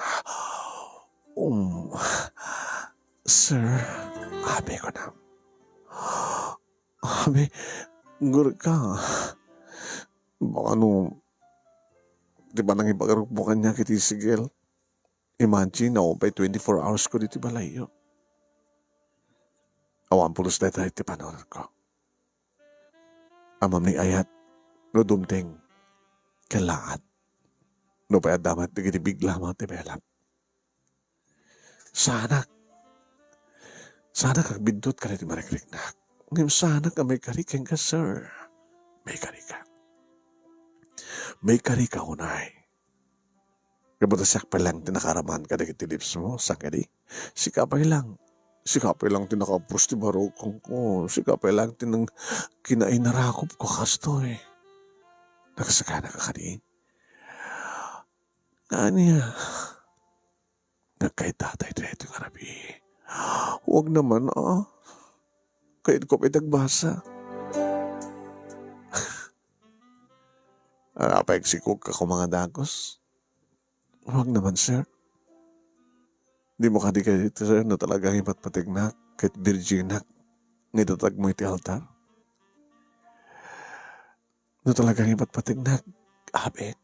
Um, sir, abi ko na. Abi, gurka. Baka no, di ba nang ipagarukbo kanya kiti sigel? Imagine, naupay twenty-four hours ko diti balayyo. Awan pulos dayta iti panunotko. Ammom ni ayat no dumteng ken laat. Nupay adda met dagiti bigla met ti belak. Saanak. Saanak agbiddut kadagiti marikriknak. Ngem saanak a maikari kenka, sir. Maikarika. Maikarika unay. Gapu ta siak pay lang ti nakaaraman kadagiti lips mo, saan kadi? Sika pay lang. Sika pay lang ti nakaprus ti barukongko. Sika pay lang ti nang kinainarakopko kastoy. Nagsagana ka kadi? Ania? Nagkayatay daytoy nga rabii. Huwag naman, ah. Kayatko pay ti agbasa. Apay agsikog ka koma nga dagus? Huwag naman, sir. Dimo kadi kayat, sir, no talagang ipatpategnak ket virginak nga idatag mo iti altar? No talagang ipatpategnak, abek,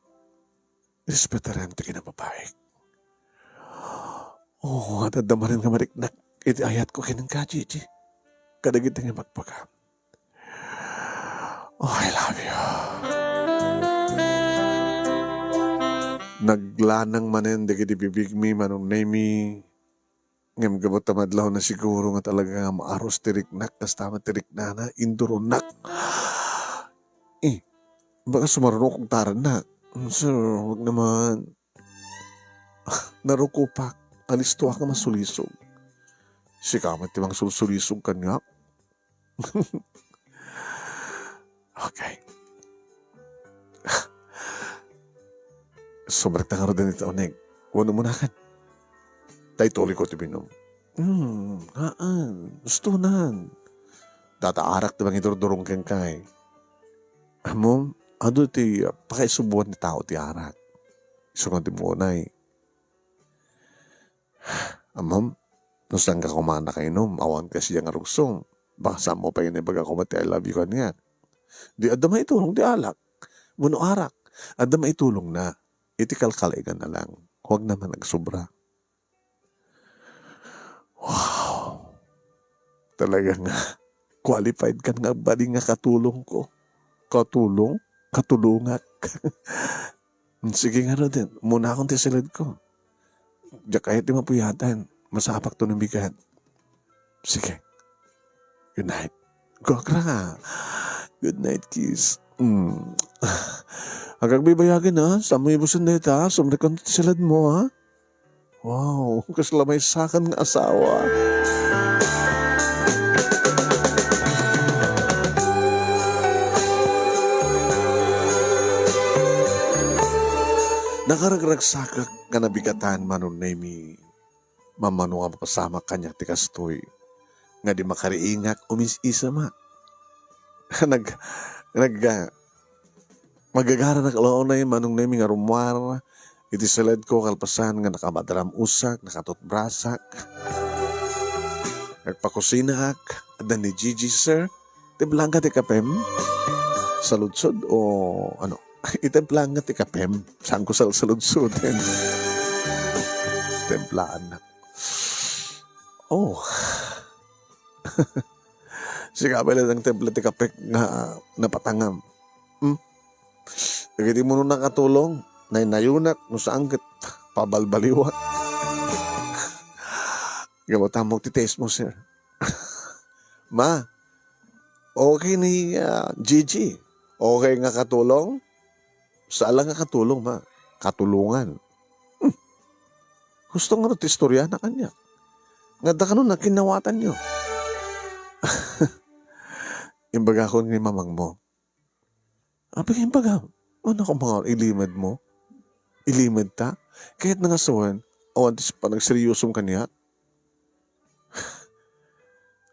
respetarem ti kinababaik. Oh, adda manen nga mariknak iti ayatko kenka, Gigi. Kadagiti nga ibagbagam. Oh, I love you. Naglanang manen dagiti bibigmi, Manong Nemi. Ngem gapu ta madlawna siguro nga talaga nga maarus ti riknak, kasta met ti riknana, induronak. Eh, baka sumarunok kong tarannak. Mm, sir, wag naman. Narukopak, alistoak nga masulisog. Sika met ti mangsulsulisog kaniak. Okay. Sumrekta ngaruden iti uneg. Wenno, munakan. Ta itulidko ti binom. Hmm, haan. Gustonan. Data arak ti mangidurdurong kenka. Ammom, adu ti, ah, pakaisubuan ti tao ti arak. Isu nga ti munay. Ammom, no saanka koma a nakainom, awan kasidiay nga rugsom. Baka saanmo pay nga ibaga koma ti I love you kaniak. Di adda maitulong ti alak. Wenno arak, adda maitulongna. Iti kalkal-inganna lang. Huwag naman agsobra. Wow! Talaga nga, qualified kan nga agbalin nga katulongko. Katulong? Katulongak. Sige ngaruden, munakon ti siledko. Diak kayat ti mapuyatan. Masapakto no bigat. Sige. Good night. Gokra. Good night, kiss. Mm. Agagbaybayagen, ha? Saanmo ibusen dayta, ha? Sumrekon ti siledmo, ha? Wow, kasla maysakan nga asawa. Nakaragragsakak nga nabigatan, Manong Nemi. Mammano nga mapasamak kaniak ti kastoy nga di makariingak umis-isamak. Nag-, nag-, ah, magagaranak la unay, Manong Nemi, nga rummuar iti siledko kalpasan nga nakamadram-usak, nakatutbrasak. Nagpakusinaak, adda ni Gigi, sir. Timplaanka ti kapem? Saludsod o ano? Itimplaanka ti kapem? Saanko salsaludsoden? Timplaanna. Oh. Sika pay laeng timpla ti kapek nga napatangam. Hmm? Dagiti munona nga tulong, naynayonak, no saan ket pabalbaliwak. Gapu ta ammok ti taste mo, sir. Ma, okay ni, ah, Gigi? Okay nga katulong? Saan la nga katulong, ma. Katulongan. Hmm. Husto ngarud ti istoriana kaniak. Nga adda kano nakinnawatanyo. Imbagakon nga ni mamangmo. Apay nga imbagam? Ano ko mga ilimedmo? Ilimedta? Kayatna nga sawen, awan ti panagseryosom kaniak?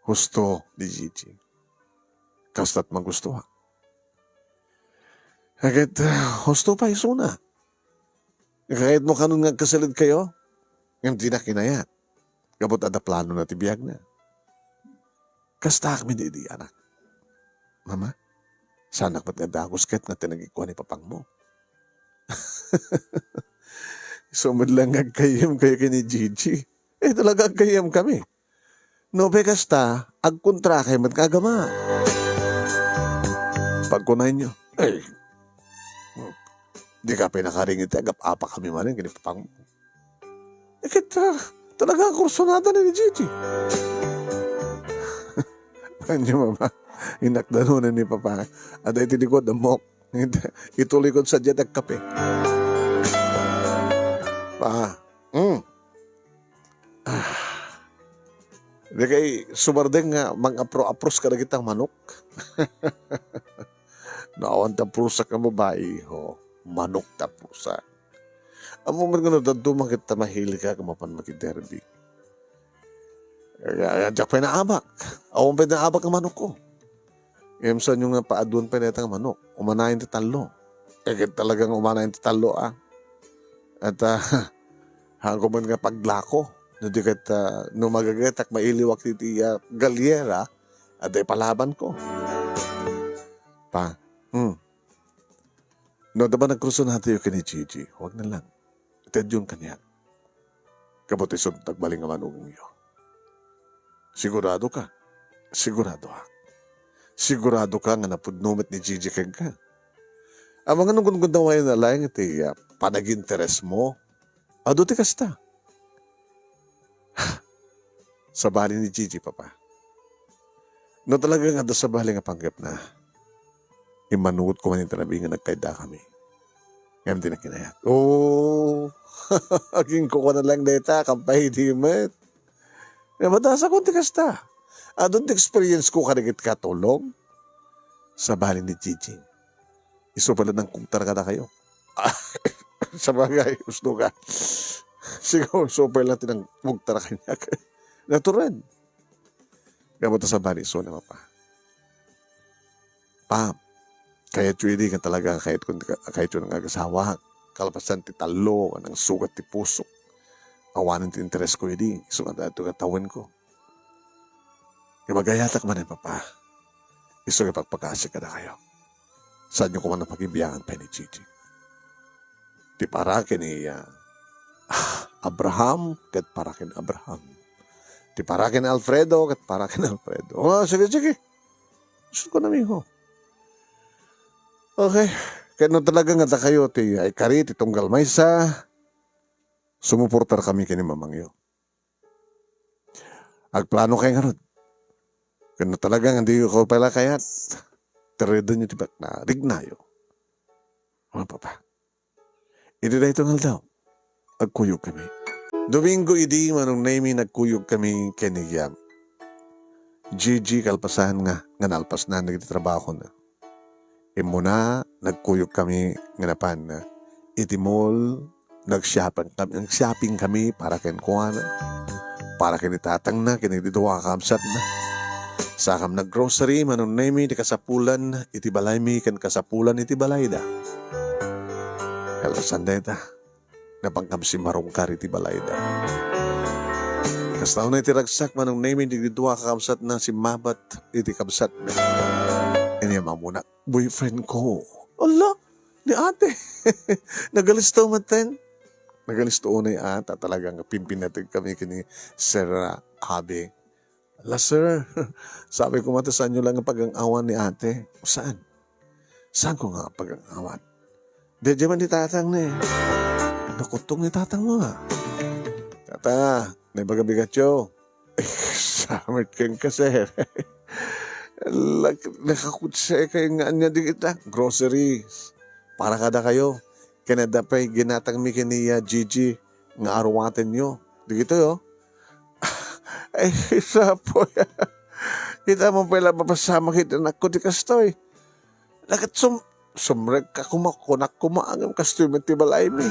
Husto ni Gigi. Kasta't magustoak. Ket, ah, husto pay isuna. Kayatmo kanon nga agkasalidkayo? Ngem dina kinayat. Gapu ta adda planona ti biagna. Kastaak met idi, anak. Mama, saanak met nga dagus ket nga tinagikua ni papangmo. Isu met laeng nga aggayyemkayo ken ni Gigi. Eh, talaga aggayyemkami. No, apay kasta, agkontrakay met nga agama. Pagkunaenyo, "Ay, hmm, dika pay nakaring iti agap-apakami manen ken ni papangmo." Eh, ket, ah, talaga nga kursunada ni Gigi. Ania, mama, inakdanon ni papa. Adda iti likod, ammok. Ituloy ko sadiay ti agkape. Pa, mm. Ah. Dikay sumardeng nga mang-apro-apros kadagiti manok. No, awan ta prusak nga babai, ho. Manok ta prusak. Ammom met nga no dadduma ket ta mahilikak nga mapan makiderby. Diak pay naabak. Awan pay naabak nga manokko. Ngem saanyo nga paaduan pay dayta nga manok. Umanayen ti tallo. Eh, ket talaga nga umanayen ti tallo, ah. At, ah, haanko met nga paglako. No di ket, ah, no magagatak, mailiwak iti, ah, galyera, adda ipalabanko. Pa, hmm. No, adda ba nagkursunadayo ken ni Gigi? Huwag na lang. Itedyon kaniak. Gapu ta isu ti agbalin nga manugongyo. Sigurado ka? Sigurado, ah. Sigurado ka nga napudno met ni Gigi kenka? Amangan no gunggunnawayo na laeng ti, ah, panaginteresmo. Adu ti kasta. Sabali ni Gigi, papa. No talaga nga adda sabali nga panggepna, immanuot ko man iti rabii nga nagkaydakami. Ngem di na kinayat. Oh, agingkukuana laeng dayta, kampay di met. Nga madasakon ti kasta. Adun ti experience ko kadagiti katulong. Sabali ni Gigi. Isu pay la nangkugtar kadakayo. Sabagay, husto ka. Sigaw, isu pay la ti nangkugtar kaniak. Natural. Gapu ta sabali, isu na, papa. Pa, kayatyo idi nga talaga kayatko, kayatyo nga agasawa. Kalpasan ti tallo, nangsugat ti pusok. Awanen ti interes ko idi, isu nga daytoy nga tawenko. Nga magayatak manen, papa. Isu nga ipakpakasi kadakayo. Saanyo koma a pakibiangan pay ni Gigi. Ti para ken ni, ah, Abraham ket para ken Abraham. Ti para ken Alfredo ket para ken Alfredo. Oh, sige, sige. Sus ko na, mijo. Okay. Ket no talaga nga dakayo ti aikari ti tunggal maysa, sumuportar kami ken ni mamangyo. Agplano kay ngarud. Ken no talaga nga diyo pay la kayat, teredenyo ti bakna, rignayo. Mga papa, iti daytoy nga aldaw, agkuyog kami. Domingo idi, Manong Nemy, nagkuyog kami ken ni Gigi kalpasan nga, nga nalpasna dagiti trabahona. Immuna, nagkuyog kami nga napan iti mall, nag-shopping kami, nag-shopping kami para kenkuana, para ken ni tatangna, ken iti dua a kabsatna. Sakam nag-grocery, Manong Nemy, ti kasapulan iti balaymi ken kasapulan iti balayda. Kalpasan dayta, napankam simmarungkar iti balayda. Kasta unay ti ragsak, Manong Nemy, dagiti dua a kakabsatna simmabat iti kabsatna. Inyam amuna, boyfriend ko. Ala, ni ate. Nagalisto maten. Nagalisto unay a, ta talaga nga pimpinateg kami ken ni Sir, ah, Abe. Ala, sir, sabi ko, mata, saanyo lang nga pagang-awan ni ate. Saan? Saan ko nga pagang-awan? Diay man ni tatang ni. Nakutong ni tatang mo nga. Tata, naibaga bigatyo. Eh, samet ken ka, sir. Lag-, nakakutse kayo nga anya di kita. Groceries. Para kada kayo. Ken adda pay ginatang mi ken ni, ah, Gigi. nga aruatenyo. Dagitoy, oh. Ay, sapo. Kita mo pala mapasamak iti anakko ti kastoy. Nakat sum-, sumrek ka kuma, kunak kuma, ngem kastoy met ti balaymi.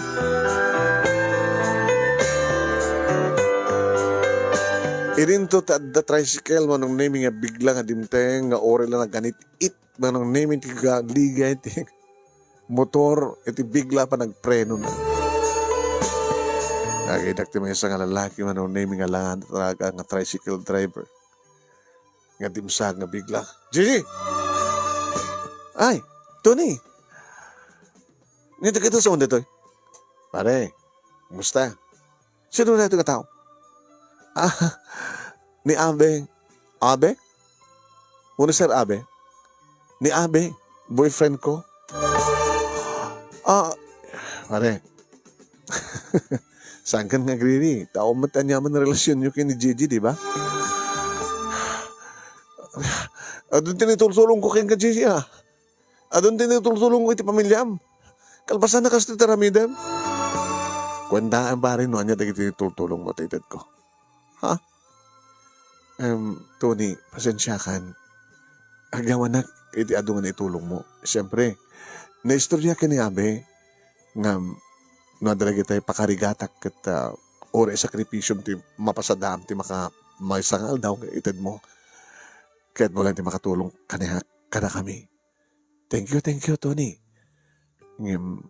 Idinto ti adda tricycle, Manong Nemi, nga bigla nga dimteng, nga uray la naganit-it, Manong Nemi, ti ga-, ligay ti motor, iti bigla pa nagprenona. Nakitak ti maysa nga lalaki, Manong Nemi, nga langan talaga nga tricycle driver. Nga dimsag nga bigla, "Gigi!" "Ay, Tony! Nga dagito sa ditoy?" "Pare, kumusta? Sino na ito nga tao?" "Ah, ni Abe." "Abe? Uno, Sir Abe?" "Ni Abe, boyfriend ko." "Ah, pare, saan ka nga agriri? Tao met aniaman nga relasyonyo ken ni Gigi, di ba?" "Adun ti nitultulong ko ken ka, Gigi, ah. Adun ti nitultulong ko iti pamiliam. Kalpasan na kastoy ti aramidem." "Kuentaem, pare, no ania dagiti nitultulong mo, ti ited ko." "Ha?" "Em, Tony, pasensiakan. Agyamanak iti adu nga naitulong mo. Siyempre, naistorya ken ni Abe nga no adda dagiti pakarigatak ket, ah, uray sakripisiom ti mapasadaam ti maka-, maysa nga aldaw nga ited mo. Kayatmo laeng ti makatulong kaniak, kadakami." "Thank you, thank you, Tony. Ngem,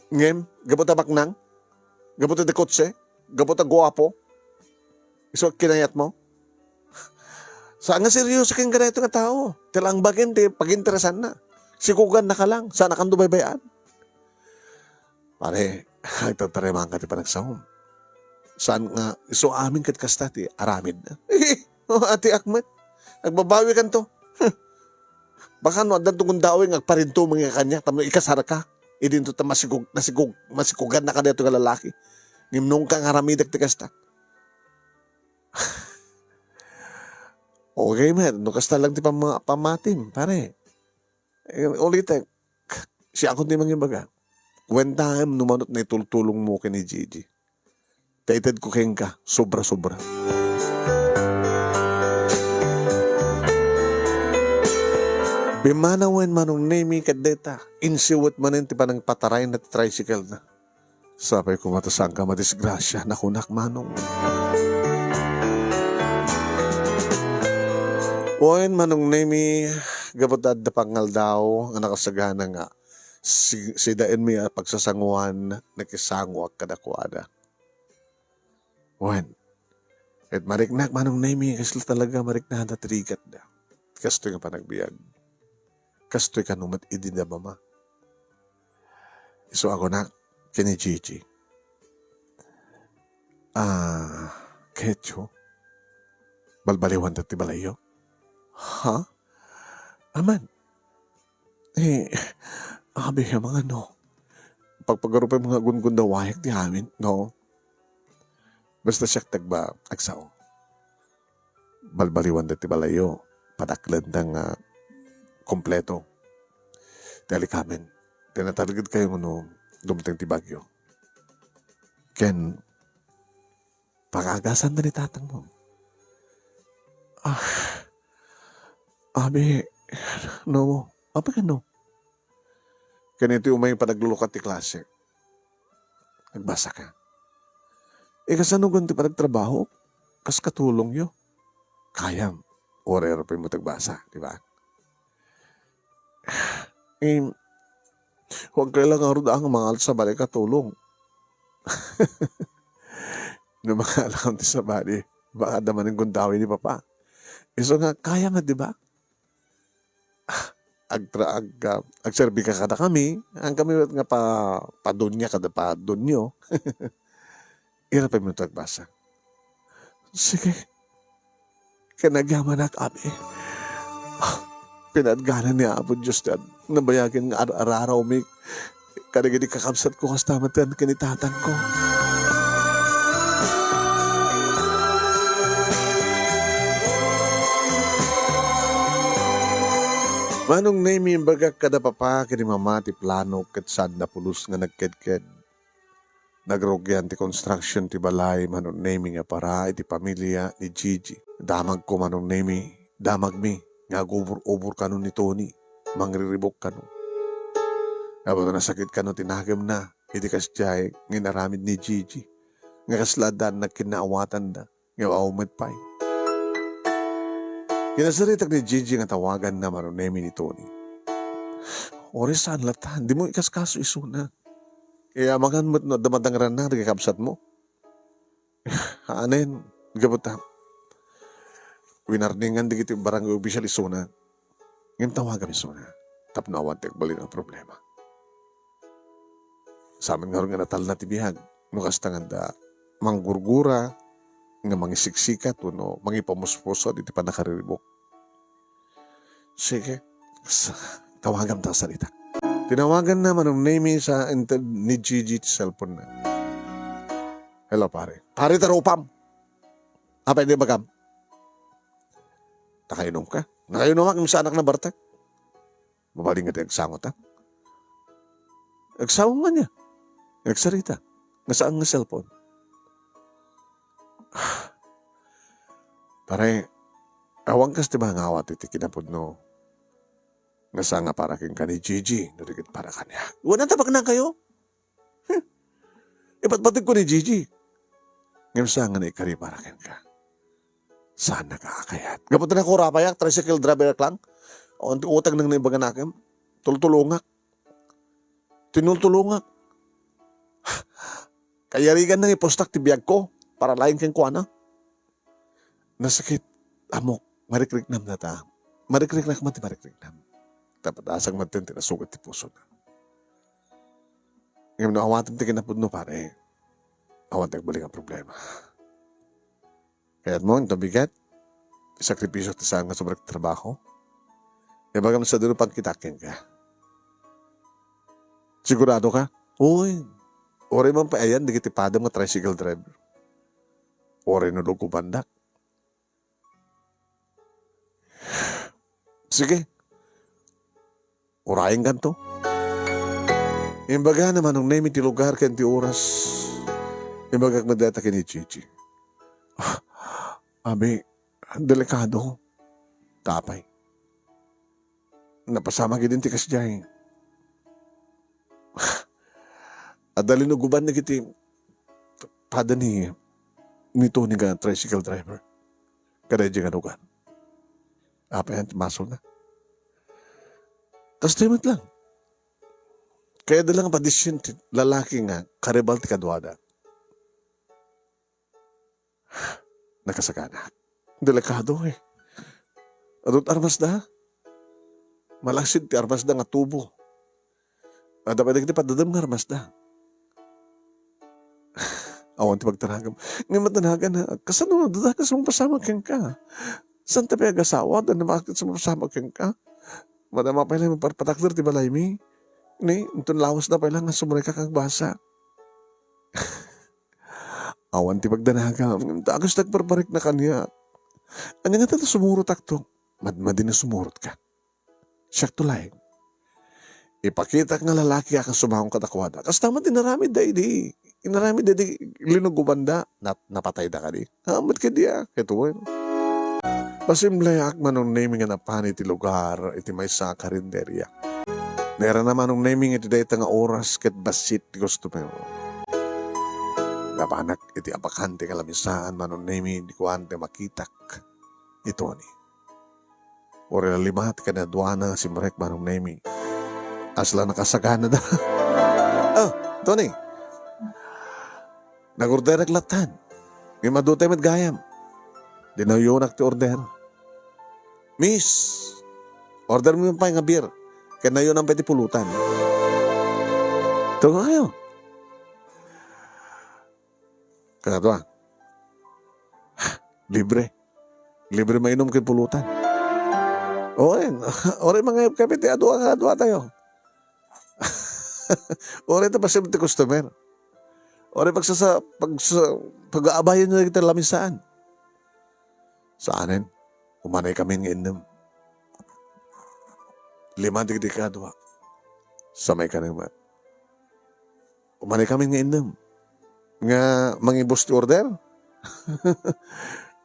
ngem, gapu ta baknang? Gapu ta dakotse? Gapu ta guapo? Isu a kinayatmo?" "Saan nga seryoso ken kadaytoy nga tao? Ti laeng bagen ti paginteresanna. Sigugannaka lang, saannakanto baybay-an." "Pare, agtartarimanka ti panagsaom. Saan nga isu amin ket kasta ti aramidna." "Atiak met. Agbabawikanto. Baka no addanto gundaway nga agparintumeng nga kaniak tapno ikasarka, idinto ta masigug-, nasigug-, masigugannaka daytoy nga lalaki. Ngem nunka nga aramidek ti kasta." "Okay met, no kasta lang ti pamma-, pammatim, pare. Eh, ulitek, siakon ti mangibaga. Kuentaem no mano ti naitultulong mo ken ni Gigi. Ta ited ko kenka, sobra-sobra." Pimmanawen Manong Nemi ket dayta, insiwet manen ti panangpatarayna ti tricycle-na. "Sapay koma ta saanka madisgrasia, nakunak, Manong." Wen, Manong Nemi, gapu ta adda pangaldaw nga nakasagana nga si-, sidaenmi a pagsasanguan, nakisangoak kadakuada. Wen, ket mariknak, Manong Nemi, kasla talaga mariknada ti rigatda. Kastoy nga panagbiag. Kastoy kano met idi da mama. Isu a kunak ken ni Gigi, "Ah, kayatyo, balbaliwanta ti balayyo?" "Ha? Aman? Eh, abi, amangan no. Pagpagarupem nga gundawayek ti amin, no? Basta siak ti agba-, agsao. Balbaliwanta ti balayyo, padaklenta nga kompleto ti alikamen. Ti natalgedkayo no dumteng ti bagyo. Ken pagagasanda ni tatangmo." "Ah, abi, no, apay kano?" "Ken iti umay panaglulukat ti klase, agbasaka. Ikasano gayam ti panagtrabaho? Kas katulongyo. Kayam, uray pay mo tagbasa, di ba?" "Em, huwag kailangan ngarud a mangalsa bali katulong." "No mangalakam ti sabali, baka adda manen gundaway ni Papa. Isu nga, kayam, di ba?" Agtra-, ag-, ah, agserbika kadakami, haan kami met nga pa-, padunia kada padunio. Ira pay met agbasa. Sige. Ken agyamanak, abi. Ah, pinaadganan ni Apo Dios ti ad-, nabayagen nga ar-, ararawmi kadagiti kakabsatko, kasta met ken ni tatangko. Manong Nemi, imbagak kada papa ken ni mama ti plano ket saan a pulos nga nagkedked. Nagrugian ti construction ti balay, Manong Nemi, nga para iti pamilia ni Gigi. Damagko, Manong Nemi, damagmi nga agubor-ubor kano ni Tony, mangriribuk kano. Apo, nasakit kano ti nakemna iti kasdiay nga inaramid ni Gigi, nga kasla adda nagkinnaawatanda. Nga aw met pay. Kinasaritak ni Gigi nga tawaganna, Manong Nemi, ni Tony. Uray saan latta, dimo ikaskaso isuna. Kaya amangan met no adda madangranna dagiti kabsatmo. Anen, gapu ta winarningan dagiti barangay official isuna. Ngem tawagam isuna tapno awan ti agbalin a problema. Saan met ngarud nga natalna ti biag no kasta nga adda manggurgura nga mangisiksikat wenno mangipamuspusod iti pannakariribuk. Sige, sa-, tawagam ta sarita. Tinawaganna, Manong Nemi, sa inted ni Gigi ti cellphone-na. "Hello, pare." "Pare, ta rupam. Apay di bagam?" "Nakainom ka?" "Nakainom ak, saanak nabartek." Mabalin nga ti agsango ta. Agsango nga niya. Agsarita. Nga saan nga cellphone? Pare, awan kas ti mangawat iti kinapudno. Nga saan nga para kenka ni Gigi, no di ket para kaniak. Wen, anta bagnakayo? Hmm. Ipatpategko ni Gigi. Ngem saan nga naikari para kenka. Saan nakakayat? Gapu ta nakurapayak, tricycle driver ak lang. O, anti utang nang naibaganakem. Tultulongak. Tinultulongak. Kayarigan nang ipustak ti biagko para laeng kenkuana. Nasakit, amok, marikriknam na ta. Marikriknak man ti marikriknam. Tapadasak man ti nasugat ti pusona. Ngem no awatem ti kinapudno, pare, awan ti agbalin a problema. Kayatmo, inton bigat, isakripisyo ti saan nga sobra ti trabaho. Ibagam sa duro pagkitak kenka. Sigurado ka? Uy, uray man pay ayan dagiti padam nga tricycle driver. Uray no lugubandak. Sige. Urayenkanto. Imbagana, Manong Nemi, ti lugar ken ti oras. Imbagak met dayta ken ni Gigi. Ah, abi, delikado. Tapay. Napasamak idin ti kasdiay. Adda linuguban dagiti pada ni, ni Tony nga tricycle driver. Kada idiay nga lugar. Apay ti masolna? Kastoy met lang. Kayatda lang padisyon ti lalaki nga karibal ti kaduada. Nakasagana. Delikado, eh. Adut armasda. Malaksid ti armasda nga tubo. Adda pay dagiti padadem nga armasda. Awan ti pagdanagam. Ngem madanagan, ha? Kasano no adda kas mapasamak kenka? Saan ta pay agasawa? Adda namakit sa mapasamak kenka? Madama pay lang parpatakder ti balaymi. Ni, inton lawasda pay lang nga sumrekak agbasa. Awan ti pagdanagam, ngem dagus ti agbarbarikna kaniak. Ania ngata ta sumurotakto? Madmadi no sumurotka. Siakto laeng. Ipakitak nga lalaki a kas sumango kadakuada. Kasta met inaramidda idi. Inaramidda idi linugobanda. Nat-, napatayda kadi. Amet kadi a. Ket wen. Pasimleak, Manong Nemi, nga napan iti lugar iti maysa a karinderia. Nairana Manong Nemi nga iti dayta nga oras ket bassit ti customer. Napanak iti apakan ti kalamisaan, Manong Nemi, idi kuan ti makitak ni Tony. Uray la lima ti kinaduana nga simrek, Manong Nemi. Kasla nakasaganada. Oh, Tony. Nagorderek lattan. Ngem adu tay met gayam. Dinawyonak ti order. Miss, order mo pay nga beer. Ket nawyonan pay ti pulutan. Tugaw kayo. Kakadua. Libre. Libre mainom ken pulutan. Oy, oray mangayab kami ti adua nga adua tayo. Oray ta pasim ti customer. Oray pagsasa-, pagsa-, pag-aabayan nyo dagiti lamisaan. Saanen, umanay kami nga innem. Lima dagiti kadua. Sa may kanima. Umanay kami nga innem. nga mangibus ti order?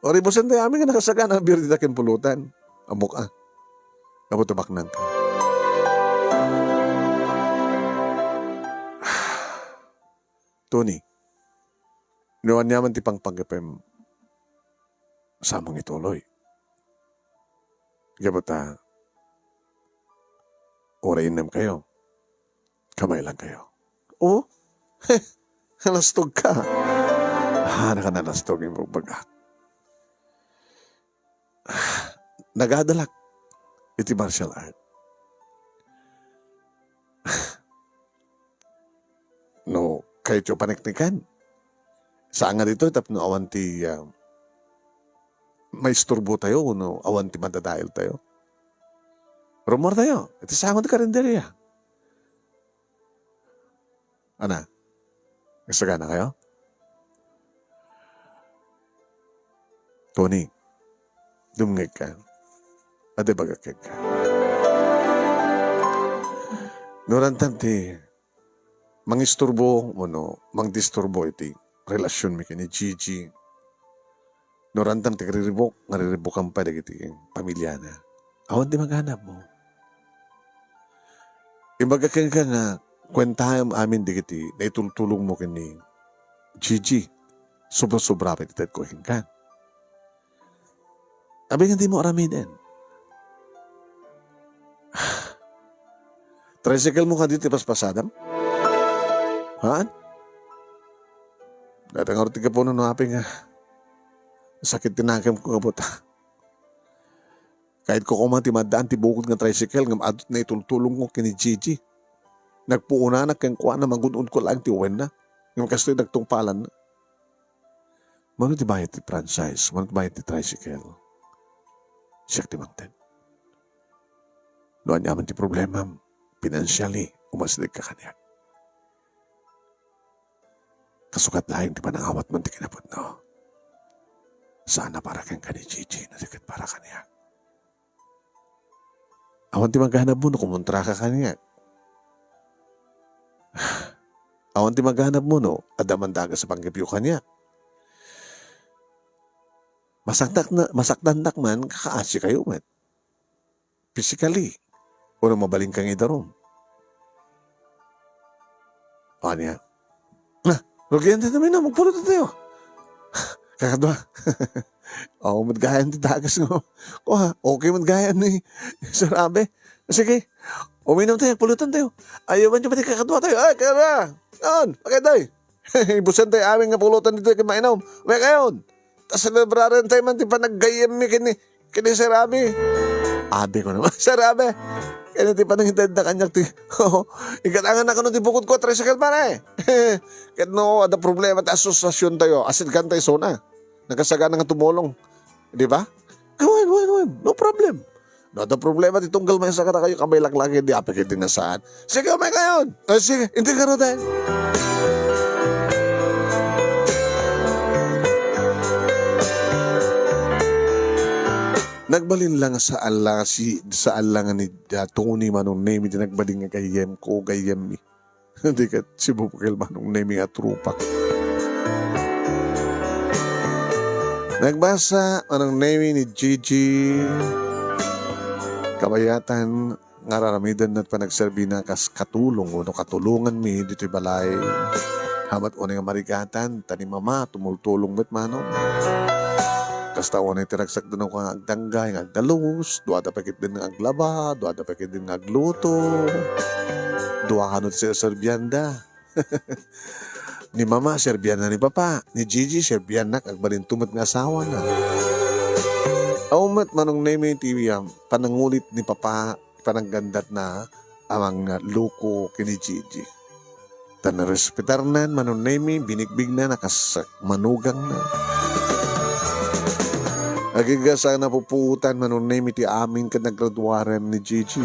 Or ibusen tayo amin nga nakasagana a birdida ken pulutan. Ammok a. Apo tabaknang ka. Tony, no aniaman ti pangpanggepem, sa mangituloy. Gapu ta, uray innem kayo, kamay lang kayo. Oh, nalastog ka. Ah, naka nalastog yung pagbagak. Nagadalak iti martial art. No, kayatyo paniknikan. Saan nga dito, tapno awan ti, ah, maisturbo tayo, no, awan ti madadael tayo. Rumor tayo, iti sango ti karinderya. Ana, kasagana kayo? Tony, dumngeg ka. Adi bagak kenka. No rantam ti mangisturbo wenno mangdisturbo iti relasionmi ken ni Gigi. No rantam ti kariribuk, nga riribukan pay dagiti pamilyana. Awan ti maganapmo. Imbagak kenka nga kuentaem amin dagiti naitultulongmo ken ni Gigi. Sobra-sobra pay ti tedko kenka. Abi nga dimo aramiden. Tricycle mo kadi ti paspasadam? Haan? Data nga ti kapuno no apay nga sakit ti nakemko nga buta. Kayatko koma ti maddaan ti bukod nga tricycle ngem adda naitultulongko ken ni Gigi. Nagpuonanak kenkuana, magun-odko laeng ti uwenna. Ngem kastoy nagtungpalanna. Mano ti bayad ti franchise? Mano ti bayad ti tricycle? Siak ti mangted. No aniaman ti problemam, financially, umasdek ka kaniak. Kasukat laeng ti panangawatmo ti kinapudno. Saan a para kenka ni Gigi, no di ket para kaniak. Awan ti maganapmo no kumontraka kaniak. Awan ti maganapmo no adda mandagas a panggepyo kaniak. Masaktak na, masaktandak man, kakaasi kayo met. Physically, wenno mabalinka nga idarum. Ania? Na, rugian ti namin na, magpulutan tayo. Kakadua. Oo, met gayam ti dagas nga. Kuha, okay met gayam ni Sir Abe. Sige, uminom tayo, pulutan tayo. Ayaw man yung pati kakadua tayo. Ay, kaya na. Yan, pakay tayo. Ibusen tayo amin nga pulutan dito, kaya mainom. May kayon. Ta selebraren tayo man ti panaggayyemmi kini, kini Sir Abi. Abi ko naman, Sir Abi. Kaya ti panangitad na kanyang ti, ikatangan na kano ti bukod ko, tricycle man eh. Ket no, ada problema ti asosasyon tayo, asin kan tayo sona. Nagkasagana nga tumulong. Di ba? Kawan, wan, wan. No problem. No, ada problema ti tunggal may sakata kayo, kamay laklaki, di apik iti nasaan. Sige, umay kayon. Ah, sige, hindi ka rodan. Nagbalin lang sa ala, si, sa ala nga ni, ah, Tony Manong Nemi, di nagbalin nga gayyem ko, gayyem mi. Di ket si Bubukel Manong Nemi nga tropa. Nagbasa Manong Nemi ni Gigi. Kabayatan nga aramiden met panagserbina kas katulong wenno katulongan mi ditoy balay. Hamat unay nga marigatan, ta ni Mama, tumultulong met manong. Kasta unay ti ragsakda no nga agdanggay, nga agdalus, duada pay ketdin nga aglaba, duada pay ketdin nga agluto. Dua kano ti serserbianda. Ni Mama, serbianna ni Papa. Ni Gigi, serbiannak, agbalin tumet nga asawana. Aw met Manong Nemi ti, um, panangulit ni Papa, pananggandatna, amang luko kini Gigi. Ta narespetarnan Manong Nemi, binigbigna, nakas manugangna. Agingga sa napupuotan Manong Nemi ti amin ket nagraduaren ni Gigi.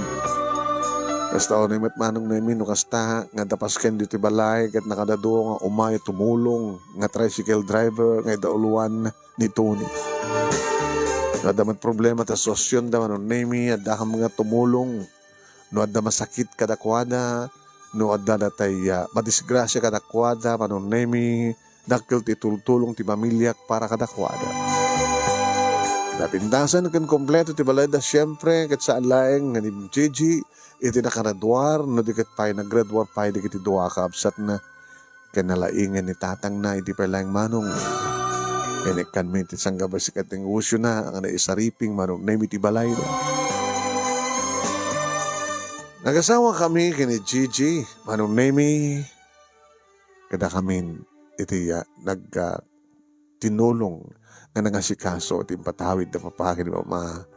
Kasta unay met Manong Nemi no kasta nga adda pasken ditoy balay ket nakadadu nga umay tumulong nga tricycle driver nga idauloan ni Tony. No adda met problema ta sosyonda Manong Nemi, adda kami nga tumulong. No adda masakit kadakuada, no adda datay, ah, madisgrasia kadakuada, Manong Nemi, Dakkel ti tultulong ti pamiliak para kadakuada. Napintasan ken kompleto ti balayda, siempre, ket saan laeng nga ni Gigi iti nakagraduar, no di ket pay naggraduar pay dagiti dua a kabsatna, ken nalaingen ni tatangna idi pay laeng manong. Inikkanmi ti sangga basikat ti negosiona nga naisariping Manong Nemi ti balayda. Nagasawakami ken ni Gigi, Manong Nemi, kadakamin iti, ah, nag, ah, tinulong nga nangasikaso iti impatawid da papa ken ni mama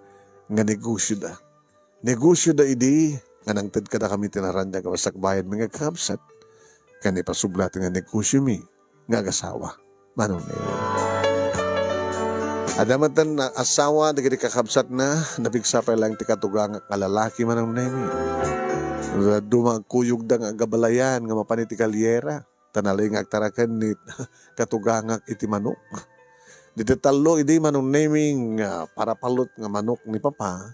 nga negosioda. Negosioda idi nga nangted kadakami ti naraniag a masakbayanmi nga agkakabsat ken ipasubli ti nga negosiomi nga agasawa. Manong Nemi. Adda met a asawa dagiti kakabsatna, napigsa pay laeng ti katugangak nga lalaki, Manong Nemi. Dadduma agkuyogda nga agabalayan nga mapan iti kalyera, ta nalaing nga agtaraken ni katugangak iti manok. Ditoy tallo idi, Manong Nemi, nga parapallot nga manok ni Papa,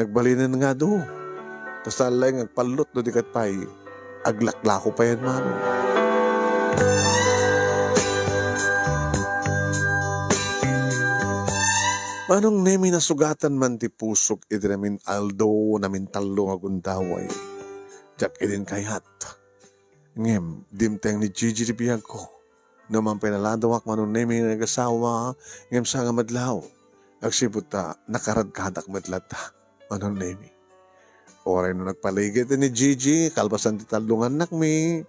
nagbalinen nga adu. Ta saan laeng agpallot no di ket pay aglaklako payen, Manong. Manong Nemi, nasugatan man ti pusok iti namin-aldo, namin-tallo nga gundaway. Diak idin kayat. Ngem dimteng ni Gigi ti biagko. No man pay naladawak, Manong Nemi, nga nagasawa, ngem saan nga madlaw, agsipud ta nakaradkadak met latta, Manong Nemi. Uray no nagpaligid ni Gigi, kalpasan ti tallo nga annakmi,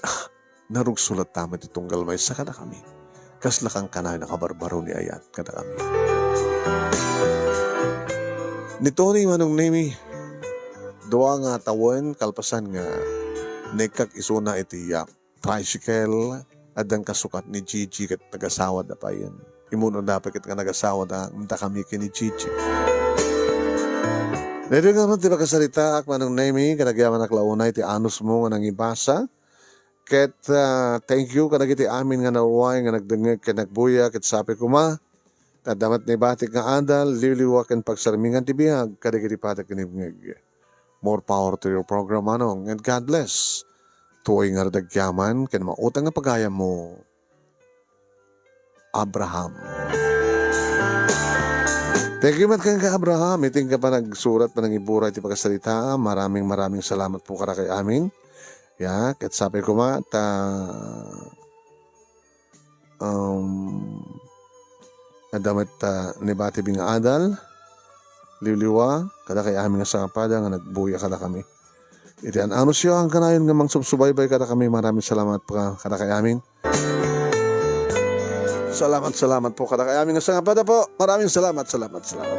ah, narugso latta met ti tunggal maysa kadakami. Kasla kankanayon a kabarbaro ni ayat kadakami. Ni Tony, Manong Nemi, dua nga tawen kalpasan nga naikkak isuna iti, ah, tricycle, addan kasukat ni Gigi ket nagasawada payen. Immunoda pay ket nga nagasawada, dakami ken ni Gigi. Daytoy ngarud ti pakasaritaak, Manong Nemi, ket agyamanak la unay ti anusmo nga nangibasa. Ket, ah, thank you kadagiti amin nga nauray nga nagdengngeg ken nagbuya, ket sapay koma, ta adda met naibatik nga adal, liwliwa ken pagsarmingan ti biag kadagiti patag ken ibngeg. More power to your program, Manong, and God bless. Tuoy nga agyamanak ken mautang nga pagayammo, Abraham. Thank you met kenka, Abraham, iti inka panagsurat, panangiburay ti pakasarita. Maraming, maraming salamat po kadakay amin. Ya, ket sapay koma ta, um, adda met, ah, naibatikmi nga adal, liwliwa, kadakay amin nga sangapada nga nagbuya kadakami. Iti an-anusyo, kankanayon nga mangsubsubaybay kadakami, maraming salamat pa kadakay amin. Salamat, salamat po kadakay amin nga sangapada po. Maraming salamat, salamat, salamat.